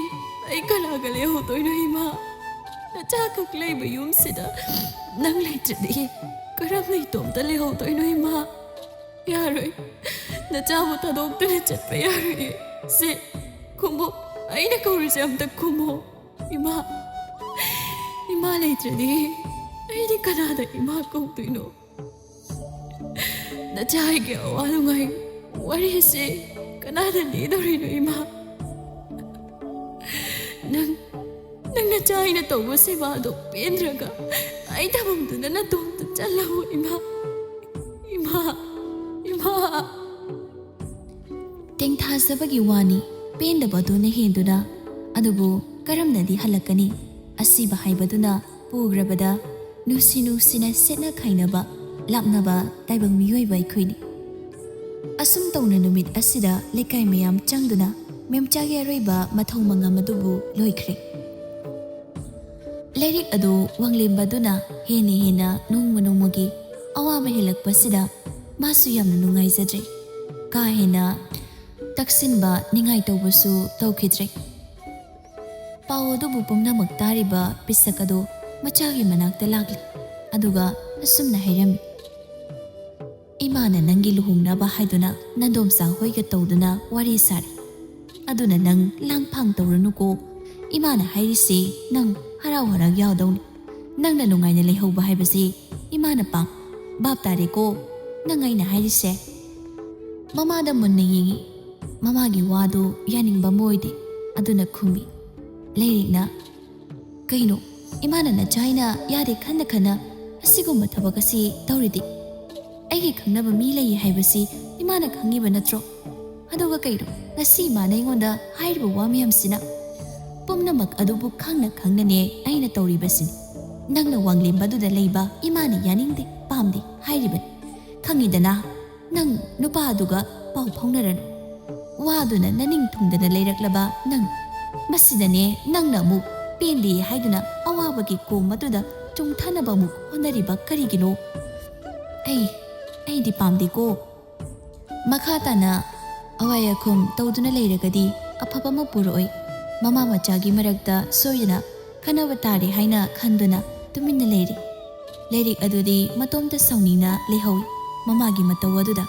ꯑꯩ ꯀꯅꯥꯒ ꯂꯩꯍꯧꯗꯣꯏꯅꯣ ꯏꯃꯥ? ꯅꯆꯥꯈꯛ ꯂꯩꯕ ꯌꯨꯝꯁꯤꯗ ꯅꯪ ꯂꯩꯇ꯭ꯔꯗꯤ ꯀꯔꯝꯅ ꯏꯇꯣꯝꯇ ꯂꯩꯍꯧꯗꯣꯏꯅꯣ ꯏꯃꯥ? ꯌꯥꯔꯣꯏ, ꯅꯆꯥꯕꯨ ꯊꯥꯗꯣꯛꯇꯨꯅ ꯆꯠꯄ ꯌꯥꯔꯣꯏꯌꯦ꯫ ꯁꯦ, ꯈꯨꯝꯃꯣ, ꯑꯩꯅ ꯀꯧꯔꯤꯁꯦ ꯑꯝꯇ ꯈꯨꯝꯃꯣ꯫ ꯏꯃꯥ, ꯏꯃꯥ ꯂꯩꯇ꯭ꯔꯗꯤ ꯑꯩꯗꯤ ꯀꯅꯥꯗ ꯏꯃꯥ ꯀꯧꯗꯣꯏꯅꯣ? ꯅꯆꯥ ꯑꯩꯒꯤ ꯑꯋꯥ ꯅꯨꯡꯉꯥꯏ ꯋꯥꯔꯤꯁꯦ ꯀꯅꯥꯗ ꯂꯤꯗꯧꯔꯤꯅꯣ ꯏꯃꯥ? ꯅꯪ, ꯅꯪ ꯅꯆꯥ ꯑꯩꯅ ꯇꯧꯕ ꯁꯦꯕꯥꯗꯣ ꯄꯦꯟꯗ꯭ꯔꯒ ꯑꯩ ꯊꯝꯃꯝꯗꯨꯅ ꯅꯇꯣꯝꯇ ꯆꯠꯂꯕꯣ ꯏꯃꯥ? ꯏꯃꯥ, ꯏꯃꯥ!" ꯇꯦꯡꯊꯥꯖꯕꯒꯤ ꯋꯥꯅꯤ, ꯄꯦꯟꯗꯕ ꯑꯗꯨꯅ ꯍꯦꯟꯗꯨꯅ꯫ ꯑꯗꯨꯕꯨ ꯀꯔꯝꯅꯗꯤ ꯍꯜꯂꯛꯀꯅꯤ? ꯑꯁꯤꯕ ꯍꯥꯏꯕꯗꯨꯅ ꯄꯨꯈ꯭ꯔꯕꯗ ꯅꯨꯡꯁꯤ ꯅꯨꯡꯁꯤꯅ ꯁꯦꯠꯅ ꯈꯥꯏꯅꯕ, ꯂꯥꯞꯅꯕ ꯇꯥꯏꯕꯪ ꯃꯤꯑꯣꯏꯕ ꯑꯩꯈꯣꯏꯅꯤ꯫ ꯑꯁꯨꯝ ꯇꯧꯅ ꯅꯨꯃꯤꯠ ꯑꯁꯤꯗ ꯂꯩꯀꯥꯏ ꯃꯌꯥꯝ ꯆꯪꯗꯨꯅ ꯃꯦꯝꯆꯥꯒꯤ ꯑꯔꯣꯏꯕ ꯃꯊꯧ ꯃꯉꯝ ꯑꯗꯨꯕꯨ ꯂꯣꯏꯈ꯭ꯔꯦ꯫ ꯂꯥꯏꯔꯤꯛ ꯑꯗꯨ ꯋꯥꯡꯂꯦꯝꯕꯗꯨꯅ ꯍꯦꯟꯅ ꯍꯦꯟꯅ ꯅꯣꯡꯃ ꯅꯣꯡꯃꯒꯤ ꯑꯋꯥꯕ ꯍꯦꯜꯂꯛꯄꯁꯤꯗ ꯃꯥꯁꯨ ꯌꯥꯝꯅ ꯅꯨꯡꯉꯥꯏꯖꯗ꯭ꯔꯦ꯫ ꯀꯥ ꯍꯦꯟꯅ ꯇꯛꯁꯤꯟꯕ, ꯅꯤꯡꯉꯥꯏ ꯇꯧꯕꯁꯨ ꯇꯧꯈꯤꯗ꯭ꯔꯦ꯫ ꯄꯥꯎ ꯑꯗꯨꯕꯨ ꯄꯨꯝꯅꯃꯛ ꯇꯥꯔꯤꯕ ꯄꯤꯁꯛ ꯑꯗꯨ ꯃꯆꯥꯒꯤ ꯃꯅꯥꯛꯇ ꯂꯥꯛꯂꯦ꯫ ꯑꯗꯨꯒ ꯑꯁꯨꯝꯅ ꯍꯥꯏꯔꯝꯃꯤ, "ꯏꯃꯥꯅ ꯅꯪꯒꯤ ꯂꯨꯍꯣꯡꯅꯕ ꯍꯥꯏꯗꯨꯅ ꯅꯟꯗꯣꯝꯆꯥ ꯍꯣꯏꯒ ꯇꯧꯗꯨꯅ ꯋꯥꯔꯤ ꯁꯥꯔꯤ꯫ ꯑꯗꯨꯅ ꯅꯪ ꯂꯥꯡꯐꯥꯡ ꯇꯧꯔꯅꯨꯀꯣ꯫ ꯏꯃꯥꯅ ꯍꯥꯏꯔꯤꯁꯦ ꯅꯪ ꯍꯔꯥꯎ ꯍꯔꯥꯎ ꯌꯥꯎꯗꯧꯅꯤ꯫ ꯅꯪꯅ ꯅꯨꯡꯉꯥꯏꯅ ꯂꯩꯍꯧꯕ ꯍꯥꯏꯕꯁꯦ ꯏꯃꯥꯅ ꯄꯥꯝ꯫ ꯚꯥꯞ ꯇꯥꯔꯦꯀꯣ ꯅꯪ ꯑꯩꯅ ꯍꯥꯏꯔꯤꯁꯦ?" ꯃꯃꯥꯗ ꯃꯨꯟꯅ ꯌꯦꯡꯉꯤ꯫ ꯃꯃꯥꯒꯤ ꯋꯥꯗꯨ ꯌꯥꯅꯤꯡꯕ ꯑꯃ ꯑꯣꯏꯗꯦ꯫ ꯑꯗꯨꯅ ꯈꯨꯝꯃꯤ꯫ ꯂꯩꯔꯤꯛꯅ, "ꯀꯩꯅꯣ, ꯏꯃꯥꯅ ꯅꯆꯥ ꯑꯩꯅ ꯌꯥꯗꯦ ꯈꯟꯅ ꯈꯟꯅ ꯑꯁꯤꯒꯨꯝꯕ ꯊꯕꯛ ꯑꯁꯤ ꯇꯧꯔꯤꯗꯤ? ꯑꯩꯒꯤ ꯈꯪꯅꯕ ꯃꯤ ꯂꯩ ꯍꯥꯏꯕꯁꯤ ꯏꯃꯥꯅ ꯈꯪꯉꯤꯕ ꯅꯠꯇ꯭ꯔꯣ? ꯑꯗꯨꯒ ꯀꯩꯅꯣ, ꯉꯁꯤ ꯏꯃꯥꯅ ꯑꯩꯉꯣꯟꯗ ꯍꯥꯏꯔꯤꯕ ꯋꯥ ꯃꯌꯥꯝꯁꯤꯅ? ꯄꯨꯝꯅꯃꯛ ꯑꯗꯨꯕꯨ ꯈꯪꯅ ꯈꯪꯅꯅꯦ ꯑꯩꯅ ꯇꯧꯔꯤꯕꯁꯤꯅꯤ꯫ ꯅꯪꯅ ꯋꯥꯡꯂꯦꯝꯕꯗꯨꯗ ꯂꯩꯕ ꯏꯃꯥꯅ ꯌꯥꯅꯤꯡꯗꯦ, ꯄꯥꯝꯗꯦ ꯍꯥꯏꯔꯤꯕꯅꯤ꯫ ꯈꯪꯉꯤꯗꯅ, ꯅꯪ ꯅꯨꯄꯥꯗꯨꯒ ꯄꯥꯎ ꯐꯥꯎꯅꯔꯅꯨ꯫ ꯋꯥꯗꯨꯅ ꯅꯅꯤꯡ ꯊꯨꯡꯗꯅ ꯂꯩꯔꯛꯂꯕ ꯅꯪ, ꯃꯁꯤꯗꯅꯦ ꯅꯪꯅ ꯑꯃꯨꯛ ꯄꯦꯟꯗꯦ ꯍꯥꯏꯗꯨꯅ ꯑꯋꯥꯕꯒꯤ ꯀꯣꯝ ꯑꯗꯨꯗ ꯆꯨꯡꯊꯅꯕ ꯑꯃꯨꯛ ꯍꯣꯠꯅꯔꯤꯕ ꯀꯔꯤꯒꯤꯅꯣ? ꯑꯩ, ꯑꯩꯗꯤ ꯄꯥꯝꯗꯦꯀꯣ꯫ ꯃꯈꯥ ꯇꯥꯅ ꯑꯋꯥꯏ ꯑꯈꯨꯝ ꯇꯧꯗꯨꯅ ꯂꯩꯔꯒꯗꯤ ꯑꯐꯕ ꯑꯃ ꯄꯨꯔꯛꯑꯣꯏ꯫ ꯃꯃꯥ ꯃꯆꯥꯒꯤ ꯃꯔꯛꯇ ꯁꯣꯏꯗꯅ ꯈꯟꯅꯕ ꯇꯥꯔꯦ ꯍꯥꯏꯅ ꯈꯟꯗꯨꯅ ꯇꯨꯃꯤꯟꯅ ꯂꯩꯔꯤ꯫ ꯂꯩꯔꯤꯛ ꯑꯗꯨꯗꯤ ꯃꯇꯣꯝꯇ ꯁꯥꯎꯅꯤꯡꯅ ꯂꯩꯍꯧꯏ꯫ ꯃꯃꯥꯒꯤ ꯃꯇꯧ ꯑꯗꯨꯗ,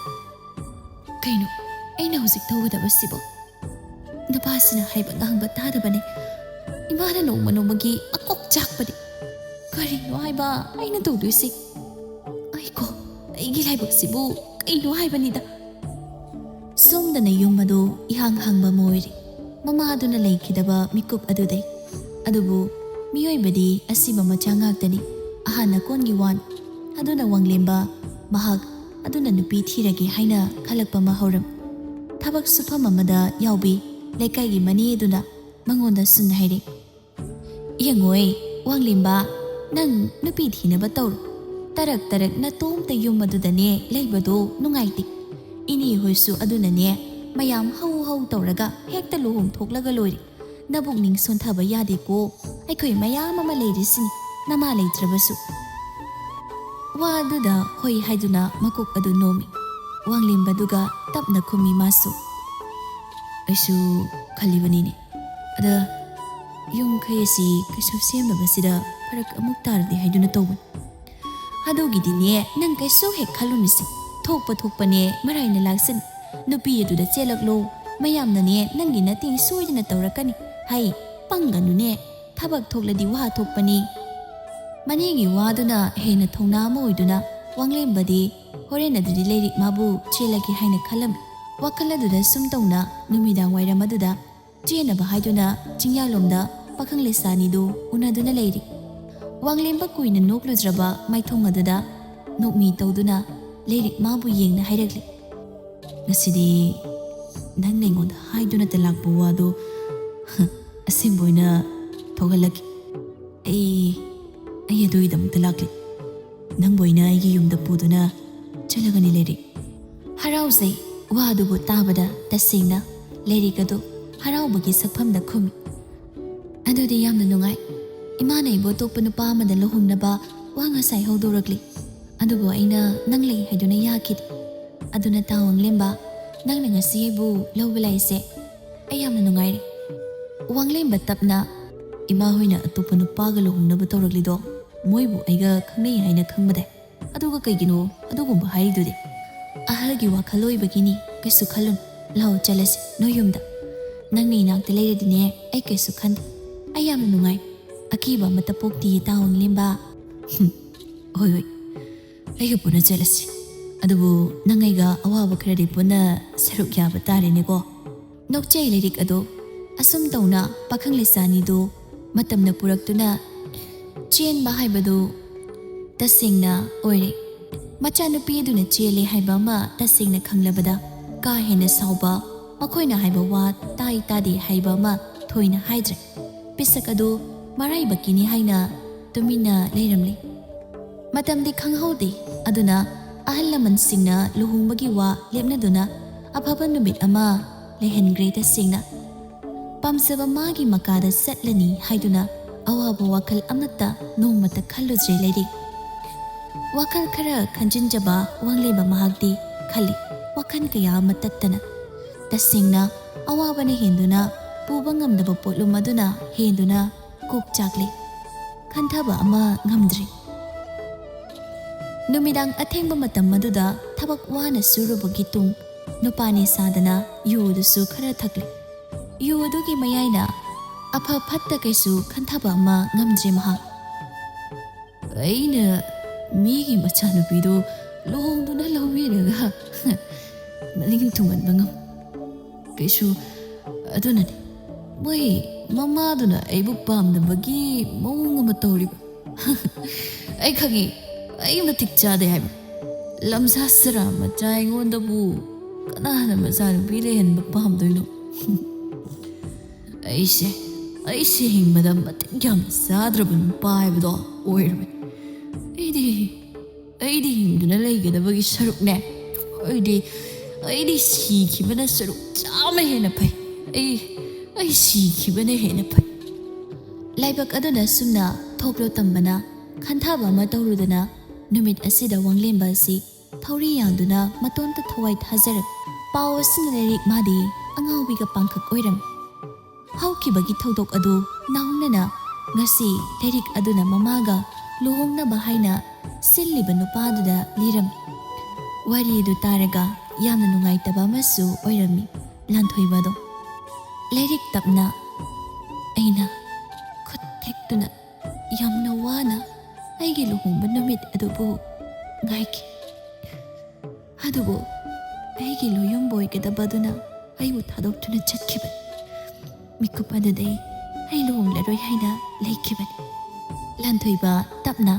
"ꯀꯩꯅꯣ ꯑꯩꯅ ꯍꯧꯖꯤꯛ ꯇꯧꯒꯗꯕꯁꯤꯕꯣ? ꯅꯨꯄꯥꯁꯤꯅ ꯍꯥꯏꯕ ꯉꯥꯡꯕ ꯇꯥꯗꯕꯅꯦ꯫ ꯏꯃꯥꯅ ꯅꯣꯡꯃ ꯅꯣꯡꯃꯒꯤ ꯃꯀꯣꯛ ꯆꯥꯛꯄꯗꯤ꯫ ꯀꯔꯤꯅꯣ ꯍꯥꯏꯕ ꯑꯩꯅ ꯇꯧꯗꯣꯏꯁꯤ? ꯑꯩꯀꯣ, ꯑꯩꯒꯤ ꯂꯥꯏꯕꯛꯁꯤꯕꯨ ꯀꯩꯅꯣ ꯍꯥꯏꯕꯅꯤꯗ"꯫ ꯁꯣꯝꯗꯅ ꯌꯨꯝ ꯑꯗꯨ ꯏꯍꯥꯡ ꯍꯥꯡꯕ ꯑꯃ ꯑꯣꯏꯔꯤ꯫ ꯃꯃꯥꯗꯨꯅ ꯂꯩꯈꯤꯗꯕ ꯃꯤꯀꯨꯞ ꯑꯗꯨꯗꯩ꯫ ꯑꯗꯨꯕꯨ ꯃꯤꯑꯣꯏꯕꯗꯤ ꯑꯁꯤꯕ ꯃꯆꯥ ꯉꯥꯛꯇꯅꯤ꯫ ꯑꯍꯥꯟ ꯑꯀꯣꯟꯒꯤ ꯋꯥꯅꯤ꯫ ꯑꯗꯨꯅ ꯋꯥꯡꯂꯦꯝꯕ ꯃꯍꯥꯛ ꯑꯗꯨꯅ ꯅꯨꯄꯤ ꯊꯤꯔꯒꯦ ꯍꯥꯏꯅ ꯈꯜꯂꯛꯄ ꯑꯃ ꯍꯧꯔꯝ꯫ ꯊꯕꯛ ꯁꯨꯐꯝ ꯑꯃꯗ ꯌꯥꯎꯕꯤ ꯂꯩꯀꯥꯏꯒꯤ ꯃꯅꯦ ꯑꯗꯨꯅ ꯃꯉꯣꯟꯗ ꯁꯨꯝꯅ ꯍꯥꯏꯔꯦ, "ꯌꯦꯡꯉꯣꯏ, ꯋꯥꯡꯂꯦꯝꯕ, ꯅꯪ ꯅꯨꯄꯤ ꯊꯤꯅꯕ ꯇꯧꯔꯣ꯫ ꯇꯔꯛ ꯇꯔꯛ ꯅꯇꯣꯝꯇ ꯌꯨꯝ ꯑꯗꯨꯗꯅꯦ ꯂꯩꯕꯗꯣ ꯅꯨꯡꯉꯥꯏꯇꯦ꯫ ꯏꯅꯦ ꯍꯣꯏꯁꯨ ꯑꯗꯨꯅꯅꯦ ꯃꯌꯥꯝ ꯍꯧ ꯍꯧ ꯇꯧꯔꯒ ꯍꯦꯛꯇ ꯂꯨꯍꯣꯡꯊꯣꯛꯂꯒ ꯂꯣꯏꯔꯦ꯫ ꯅꯕꯨꯛꯅꯤꯡ ꯁꯣꯟꯊꯕ ꯌꯥꯗꯦꯀꯣ꯫ ꯑꯩꯈꯣꯏ ꯃꯌꯥꯝ ꯑꯃ ꯂꯩꯔꯤꯁꯤꯅꯤ, ꯅꯃꯥ ꯂꯩꯇ꯭ꯔꯕꯁꯨ"꯫ ꯋꯥ ꯑꯗꯨꯗ ꯍꯣꯏ ꯍꯥꯏꯗꯨꯅ ꯃꯀꯣꯛ ꯑꯗꯨ ꯅꯣꯝꯃꯤ꯫ ꯋꯥꯡꯂꯦꯝꯕꯗꯨꯒ ꯇꯞꯅ ꯈꯨꯝꯃꯤ ꯃꯥꯁꯨ꯫ "ꯑꯩꯁꯨ ꯈꯜꯂꯤꯕꯅꯤꯅꯦ꯫ ꯑꯗ ꯌꯨꯝ ꯀꯩ ꯑꯁꯤ ꯀꯩꯁꯨ ꯁꯦꯝꯗꯕꯁꯤꯗ ꯐꯔꯛ ꯑꯃꯨꯛ ꯇꯥꯔꯗꯤ ꯍꯥꯏꯗꯨꯅ ꯇꯧꯕꯅꯤ꯫" "ꯑꯗꯨꯒꯤꯗꯤꯅꯦ ꯅꯪ ꯀꯩꯁꯨ ꯍꯦꯛ ꯈꯜꯂꯨꯅꯨꯁꯦ꯫ ꯊꯣꯛꯄ ꯊꯣꯛꯄꯅꯦ ꯃꯔꯥꯏꯅ ꯂꯥꯛꯁꯅꯤ꯫ ꯅꯨꯄꯤ ꯑꯗꯨꯗ ꯆꯦꯜꯂꯛꯂꯣ꯫ ꯃꯌꯥꯝꯅꯅꯦ ꯅꯪꯒꯤ ꯃꯇꯦꯡ ꯁꯣꯏꯗꯅ ꯇꯧꯔꯛꯀꯅꯤ꯫ ꯍꯩ, ꯄꯪꯒꯅꯨꯅꯦ꯫ ꯊꯕꯛ ꯊꯣꯛꯂꯗꯤ ꯋꯥ ꯊꯣꯛꯄꯅꯤ꯫" ꯃꯅꯦꯒꯤ ꯋꯥꯗꯨꯅ ꯍꯦꯟꯅ ꯊꯧꯅꯥ ꯑꯃ ꯑꯣꯏꯗꯨꯅ ꯋꯥꯡꯂꯦꯝꯕꯗꯤ ꯍꯣꯔꯦꯟ ꯑꯗꯨꯗꯤ ꯂꯩꯔꯤꯛ ꯃꯥꯕꯨ ꯆꯦꯜꯂꯒꯦ ꯍꯥꯏꯅ ꯈꯜꯂꯝꯃꯤ꯫ ꯋꯥꯈꯜ ꯑꯗꯨꯗ ꯁꯨꯝ ꯇꯧꯅ ꯅꯨꯃꯤꯗꯥꯡ ꯋꯥꯏꯔꯝ ꯑꯗꯨꯗ ꯆꯦꯟꯅꯕ ꯍꯥꯏꯗꯨꯅ ꯆꯤꯡꯌꯥꯂꯣꯝꯗ ꯄꯥꯈꯪ ꯂꯩꯁꯥꯅꯤꯗꯨ ꯎꯅꯗꯨꯅ ꯂꯩꯔꯤ꯫ ꯋꯥꯡꯂꯦꯝꯕ ꯀꯨꯏꯅ ꯅꯣꯛꯂꯨꯗ꯭ꯔꯕ ꯃꯥꯏꯊꯣꯡ ꯑꯗꯨꯗ ꯅꯣꯛꯃꯤ ꯇꯧꯗꯨꯅ ꯂꯩꯔꯤꯛ ꯃꯥꯕꯨ ꯌꯦꯡꯅ ꯍꯥꯏꯔꯛꯂꯤ꯫ "ꯉꯁꯤꯗꯤ ꯅꯪꯅ ꯑꯩꯉꯣꯟꯗ ꯍꯥꯏꯗꯨꯅꯇ ꯂꯥꯛꯄ ꯋꯥꯗꯣ ꯑꯁꯦꯡꯕ ꯑꯣꯏꯅ ꯊꯣꯛꯍꯜꯂꯛꯀꯦ꯫ ꯑꯩ, ꯑꯩ ꯑꯗꯨꯒꯤꯗꯃꯛꯇ ꯂꯥꯛꯂꯤ꯫ ꯅꯪꯕꯨ ꯑꯩꯅ ꯑꯩꯒꯤ ꯌꯨꯝꯗ ꯄꯨꯗꯨꯅ ꯆꯠꯂꯒꯅꯤ ꯂꯩꯔꯤꯛ꯫" ꯍꯔꯥꯎꯖꯩ꯫ ꯋꯥ ꯑꯗꯨꯕꯨ ꯇꯥꯕꯗ ꯇꯁꯦꯡꯅ ꯂꯩꯔꯤꯛ ꯑꯗꯨ ꯍꯔꯥꯎꯕꯒꯤ ꯁꯛꯐꯝꯗ ꯈꯨꯝꯃꯤ꯫ "ꯑꯗꯨꯗꯤ ꯌꯥꯝꯅ ꯅꯨꯡꯉꯥꯏ꯫ ꯏꯃꯥꯅ ꯑꯩꯕꯨ ꯑꯇꯣꯞꯄ ꯅꯨꯄꯥ ꯑꯃꯗ ꯂꯨꯍꯣꯡꯅꯕ ꯋꯥ ꯉꯁꯥꯏ ꯍꯧꯗꯣꯔꯛꯂꯤ꯫ ꯑꯗꯨꯕꯨ ꯑꯩꯅ ꯅꯪ ꯂꯩ ꯍꯥꯏꯗꯨꯅ ꯌꯥꯈꯤꯗꯦ꯫ ꯑꯗꯨꯅ ꯇꯥ ꯋꯥꯡꯂꯦꯝꯕ, ꯅꯪꯅ ꯉꯁꯤ ꯑꯩꯕꯨ ꯂꯧꯕ ꯂꯥꯛꯏꯁꯦ꯫ ꯑꯩ ꯌꯥꯝꯅ ꯅꯨꯡꯉꯥꯏꯔꯦ꯫" ꯋꯥꯡꯂꯦꯝꯕ ꯇꯞꯅ, "ꯏꯃꯥ ꯍꯣꯏꯅ ꯑꯇꯣꯞꯄ ꯅꯨꯄꯥꯒ ꯂꯨꯍꯣꯡꯅꯕ ꯇꯧꯔꯛꯂꯤꯗꯣ ꯃꯣꯏꯕꯨ ꯑꯩꯒ ꯈꯪꯅꯩ ꯍꯥꯏꯅ ꯈꯪꯕꯗꯥꯏ? ꯑꯗꯨꯒ ꯀꯩꯒꯤꯅꯣ ꯑꯗꯨꯒꯨꯝꯕ ꯍꯥꯏꯔꯤꯗꯨꯗꯤ?" "ꯑꯍꯜꯒꯤ ꯋꯥꯈꯜ ꯑꯣꯏꯕꯒꯤꯅꯤ, ꯀꯩꯁꯨ ꯈꯜꯂꯨꯅꯨ꯫ ꯂꯥꯛꯑꯣ ꯆꯠꯂꯁꯤ ꯅꯣꯏ ꯌꯨꯝꯗ꯫ ꯅꯪꯅ ꯏꯅꯥꯛꯇ ꯂꯩꯔꯗꯤꯅꯦ ꯑꯩ ꯀꯩꯁꯨ ꯈꯟꯗꯦ꯫ ꯑꯩ ꯌꯥꯝꯅ ꯅꯨꯡꯉꯥꯏ꯫ ꯑꯀꯤꯕ ꯑꯃꯠꯇ ꯄꯣꯛꯇꯤꯌꯦ ꯇꯥ ꯋꯥꯡꯂꯦꯝꯕ꯫" "ꯍꯨꯝ, ꯍꯣꯏ ꯍꯣꯏ, ꯑꯩꯒ ꯄꯨꯟꯅ ꯆꯠꯂꯁꯤ꯫ ꯑꯗꯨꯕꯨ ꯅꯪ ꯑꯩꯒ ꯑꯋꯥꯕ ꯈꯔꯗꯤ ꯄꯨꯟꯅ ꯁꯔꯨꯛ ꯌꯥꯕ ꯇꯥꯔꯦꯅꯦꯀꯣ꯫" ꯅꯣꯛꯆꯩ ꯂꯩꯔꯤꯛ ꯑꯗꯣ꯫ ꯑꯁꯨꯝ ꯇꯧꯅ ꯄꯥꯈꯪ ꯂꯩꯁꯥꯅꯤꯗꯨ ꯃꯇꯝꯅ ꯄꯨꯔꯛꯇꯨꯅ ꯆꯦꯟꯕ ꯍꯥꯏꯕꯗꯨ ꯇꯁꯦꯡꯅ ꯑꯣꯏꯔꯦ꯫ ꯃꯆꯥꯅꯨꯄꯤ ꯑꯗꯨꯅ ꯆꯦꯜꯂꯦ ꯍꯥꯏꯕ ꯑꯃ ꯇꯁꯦꯡꯅ ꯈꯪꯂꯕꯗ ꯀꯥ ꯍꯦꯟꯅ ꯁꯥꯎꯕ, ꯃꯈꯣꯏꯅ ꯍꯥꯏꯕ ꯋꯥ ꯇꯥꯏ ꯇꯥꯗꯦ ꯍꯥꯏꯕ ꯑꯃ ꯊꯣꯏꯅ ꯍꯥꯏꯗ꯭ꯔꯦ꯫ ꯄꯤꯁꯛ ꯑꯗꯨ ꯃꯔꯥꯏꯕꯛꯀꯤꯅꯤ ꯍꯥꯏꯅ ꯇꯨꯃꯤꯟꯅ ꯂꯩꯔꯝꯂꯦ꯫ ꯃꯇꯝꯗꯤ ꯈꯪꯍꯧꯗꯦ꯫ ꯑꯗꯨꯅ ꯑꯍꯜ ꯂꯃꯟꯁꯤꯡꯅ ꯂꯨꯍꯣꯡꯕꯒꯤ ꯋꯥ ꯂꯦꯞꯅꯗꯨꯅ ꯑꯐꯕ ꯅꯨꯃꯤꯠ ꯑꯃ ꯂꯩꯍꯟꯈ꯭ꯔꯦ ꯇꯁꯦꯡꯅ꯫ ꯄꯥꯝꯖꯕ ꯃꯥꯒꯤ ꯃꯀꯥꯗ ꯆꯠꯂꯅꯤ ꯍꯥꯏꯗꯨꯅ ꯑꯋꯥꯕ ꯋꯥꯈꯜ ꯑꯃꯠꯇ ꯅꯣꯡꯃꯇ ꯈꯜꯂꯨꯗ꯭ꯔꯦ ꯂꯩꯔꯤꯛ꯫ ꯋꯥꯈꯜ ꯈꯔ ꯈꯟꯖꯤꯟꯖꯕ ꯋꯥꯡꯂꯦꯟꯕ ꯃꯍꯥꯛꯇꯤ ꯈꯜꯂꯤ, ꯋꯥꯈꯜ ꯀꯌꯥ ꯑꯃ ꯇꯠꯇꯅ꯫ ꯇꯁꯦꯡꯅ ꯑꯋꯥꯕꯅ ꯍꯦꯟꯗꯨꯅ ꯄꯨꯕ ꯉꯝꯗꯕ ꯄꯣꯠꯂꯨꯝ ꯑꯗꯨꯅ ꯍꯦꯟꯗꯨꯅ ꯀꯣꯛ ꯆꯥꯛꯂꯤ꯫ ꯈꯟꯊꯕ ꯑꯃ ꯉꯝꯗ꯭ꯔꯤ꯫ ꯅꯨꯃꯤꯗꯥꯡ ꯑꯊꯦꯡꯕ ꯃꯇꯝ ꯑꯗꯨꯗ ꯊꯕꯛ ꯋꯥꯅ ꯁꯨꯔꯨꯕꯒꯤ ꯇꯨꯡ ꯅꯨꯄꯥꯅꯤ ꯁꯥꯗꯅ ꯌꯨ ꯑꯗꯨꯁꯨ ꯈꯔ ꯊꯛꯂꯤ꯫ ꯌꯨ ꯑꯗꯨꯒꯤ ꯃꯌꯥꯏꯅ ꯑꯐ ꯐꯠꯇ ꯀꯩꯁꯨ ꯈꯟꯊꯕ ꯑꯃ ꯉꯝꯗ꯭ꯔꯤ ꯃꯍꯥꯛ꯫ ꯑꯩꯅ ꯃꯤꯒꯤ ꯃꯆꯥꯅꯨꯄꯤꯗꯨ ꯂꯨꯍꯣꯡꯗꯨꯅ ꯂꯧꯕꯤꯔꯒ ꯃꯅꯤꯡ ꯊꯨꯡꯍꯟꯕ ꯉꯝ ꯀꯩꯁꯨ ꯑꯗꯨꯅꯅꯤ꯫ ꯃꯣꯏ ꯃꯃꯥꯗꯨꯅ ꯑꯩꯕꯨ ꯄꯥꯝꯗꯕꯒꯤ ꯃꯑꯣꯡ ꯑꯃ ꯇꯧꯔꯤꯕ꯫ ꯑꯩ ꯈꯪꯉꯤ, ꯑꯩ ꯃꯇꯤꯛ ꯆꯥꯗꯦ ꯍꯥꯏꯕ꯫ ꯂꯝꯖꯥ ꯁꯔꯥ ꯃꯆꯥ ꯑꯩꯉꯣꯟꯗꯕꯨ ꯀꯅꯥꯅ ꯃꯆꯥꯅꯨꯄꯤ ꯂꯩꯍꯟꯕ ꯄꯥꯝꯗꯣꯏꯅꯣ? ꯑꯩꯁꯦ, ꯑꯩꯁꯦ ꯍꯤꯡꯕꯗ ꯃꯇꯤꯛ ꯌꯥꯝꯅ ꯆꯥꯗ꯭ꯔꯕ ꯅꯨꯄꯥ ꯍꯥꯏꯕꯗꯣ ꯑꯣꯏꯔꯕꯅꯤ꯫ ꯑꯩꯗꯤ, ꯑꯩꯗꯤ ꯍꯤꯡꯗꯨꯅ ꯂꯩꯒꯗꯕꯒꯤ ꯁꯔꯨꯛꯅꯦ꯫ ꯑꯩꯗꯤ, ꯑꯩꯗꯤ ꯁꯤꯈꯤꯕꯅ ꯁꯔꯨꯛ ꯆꯥꯝꯃ ꯍꯦꯟꯅ ꯐꯩ꯫ ꯑꯩ, ꯑꯩ ꯁꯤꯈꯤꯕꯅ ꯍꯦꯟꯅ ꯐꯩ꯫ ꯂꯥꯏꯕꯛ ꯑꯗꯨꯅ ꯁꯨꯝꯅ ꯊꯣꯛꯂꯣ ꯇꯝꯕꯅ ꯈꯟꯊꯕ ꯑꯃ ꯇꯧꯔꯨꯗꯅ ꯅꯨꯃꯤꯠ ꯑꯁꯤꯗ ꯋꯥꯡꯂꯦꯟꯕ ꯑꯁꯤ ꯊꯧꯔꯤ ꯌꯥꯟꯗꯨꯅ ꯃꯇꯣꯟꯇ ꯊꯋꯥꯏ ꯊꯥꯖꯔ ꯄꯥꯎ ꯑꯁꯤꯅ ꯂꯥꯏꯔꯤꯛ ꯃꯥꯗꯤ ꯑꯉꯥꯎꯕꯤꯒ ꯄꯥꯡꯈꯛ ꯑꯣꯏꯔꯝꯃꯤ꯫ ꯍꯧꯈꯤꯕꯒꯤ ꯊꯧꯗꯣꯛ ꯑꯗꯨ ꯅꯧꯅꯅ ꯉꯁꯤ ꯂꯥꯏꯔꯤꯛ ꯑꯗꯨꯅ ꯃꯃꯥꯒ ꯂꯨꯍꯣꯡꯅꯕ ꯍꯥꯏꯅ ꯁꯤꯜꯂꯤꯕ ꯅꯨꯄꯥꯗꯨꯗ ꯂꯤꯔꯝꯃꯤ꯫ ꯋꯥꯔꯤ ꯑꯗꯨ ꯇꯥꯔꯒ ꯌꯥꯝꯅ ꯅꯨꯡꯉꯥꯏꯇꯕ ꯑꯃꯁꯨ ꯑꯣꯏꯔꯝꯃꯤ ꯂꯥꯟꯊꯣꯏꯕꯗꯣ꯫ ꯂꯥꯏꯔꯤꯛ ꯇꯞꯅ ꯑꯩꯅ ꯈꯨꯠ ꯊꯦꯛꯇꯨꯅ ꯌꯥꯝꯅ ꯋꯥꯅ ꯑꯩꯒꯤ ꯂꯨꯍꯣꯡꯕ ꯅꯨꯃꯤꯠ ꯑꯗꯨꯕꯨ ꯉꯥꯏꯈꯤ꯫ ꯑꯗꯨꯕꯨ ꯑꯩꯒꯤ ꯂꯣꯌꯨꯝꯕ ꯑꯣꯏꯒꯗꯕ ꯑꯗꯨꯅ ꯑꯩꯕꯨ ꯊꯥꯗꯣꯛꯇꯨꯅ ꯆꯠꯈꯤꯕꯅꯤ꯫ ꯃꯤꯀꯨꯞ ꯑꯗꯨꯗꯩ ꯑꯩ ꯂꯨꯍꯣꯡꯂꯔꯣꯏ ꯍꯥꯏꯅ ꯂꯩꯈꯤꯕꯅꯤ꯫ ꯂꯥꯟꯊꯣꯏꯕ ꯇꯞꯅ,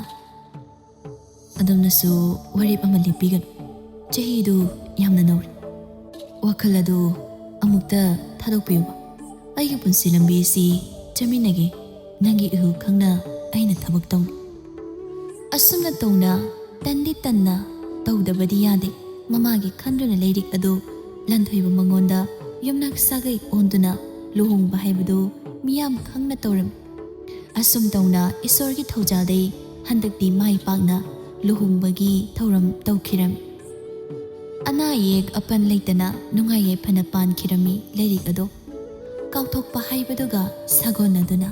ꯑꯗꯣꯝꯅꯁꯨ ꯋꯥꯔꯦꯞ ꯑꯃ ꯂꯦꯞꯄꯤꯒꯅꯨ꯫ ꯆꯍꯤꯗꯨ ꯌꯥꯝꯅ ꯅꯧꯔꯤ꯫ ꯋꯥꯈꯜ ꯑꯗꯨ ꯑꯃꯨꯛꯇ ꯊꯥꯗꯣꯛꯄꯤꯌꯨꯕ꯫ ꯑꯩꯒꯤ ꯄꯨꯟꯁꯤ ꯂꯝꯕꯤ ꯑꯁꯤ ꯆꯠꯃꯤꯟꯅꯒꯦ꯫ ꯅꯪꯒꯤ ꯏꯍꯨꯜ ꯈꯪꯅ ꯑꯩꯅ ꯊꯕꯛ ꯇꯧꯅꯤ꯫ ꯑꯁꯨꯝꯅ ꯇꯧꯅ ꯇꯟꯗꯤ ꯇꯟꯅ ꯇꯧꯗꯕꯗꯤ ꯌꯥꯗꯦ꯫ ꯃꯃꯥꯒꯤ ꯈꯟꯗꯨꯅ ꯂꯥꯏꯔꯤꯛ ꯑꯗꯨ ꯂꯥꯟꯊꯣꯏꯕ ꯃꯉꯣꯟꯗ ꯌꯨꯝꯅꯥꯛ ꯁꯥꯒꯩ ꯑꯣꯟꯗꯨꯅ ꯂꯨꯍꯣꯡꯕ ꯍꯥꯏꯕꯗꯨ ꯃꯤꯌꯥꯝ ꯈꯪꯅ ꯇꯧꯔꯝꯃꯤ꯫ ꯑꯁꯨꯝ ꯇꯧꯅ ꯏꯁꯣꯔꯒꯤ ꯊꯧꯖꯥꯜꯗꯩ ꯍꯟꯗꯛꯇꯤ ꯃꯥꯏ ꯄꯥꯛꯅ ꯂꯨꯍꯣꯡꯕꯒꯤ ꯊꯧꯔꯝ ꯇꯧꯈꯤꯔꯝꯃꯤ꯫ ꯑꯅꯥ ꯑꯌꯦꯛ ꯑꯄꯟ ꯂꯩꯇꯅ ꯅꯨꯡꯉꯥꯏ ꯌꯥꯏꯐꯅ ꯄꯥꯟꯈꯤꯔꯝꯃꯤ ꯂꯥꯏꯔꯤꯛ ꯑꯗꯣ꯫ ꯀꯥꯎꯊꯣꯛꯄ ꯍꯥꯏꯕꯗꯨꯒ ꯁꯥꯒꯣꯟꯅꯗꯨꯅ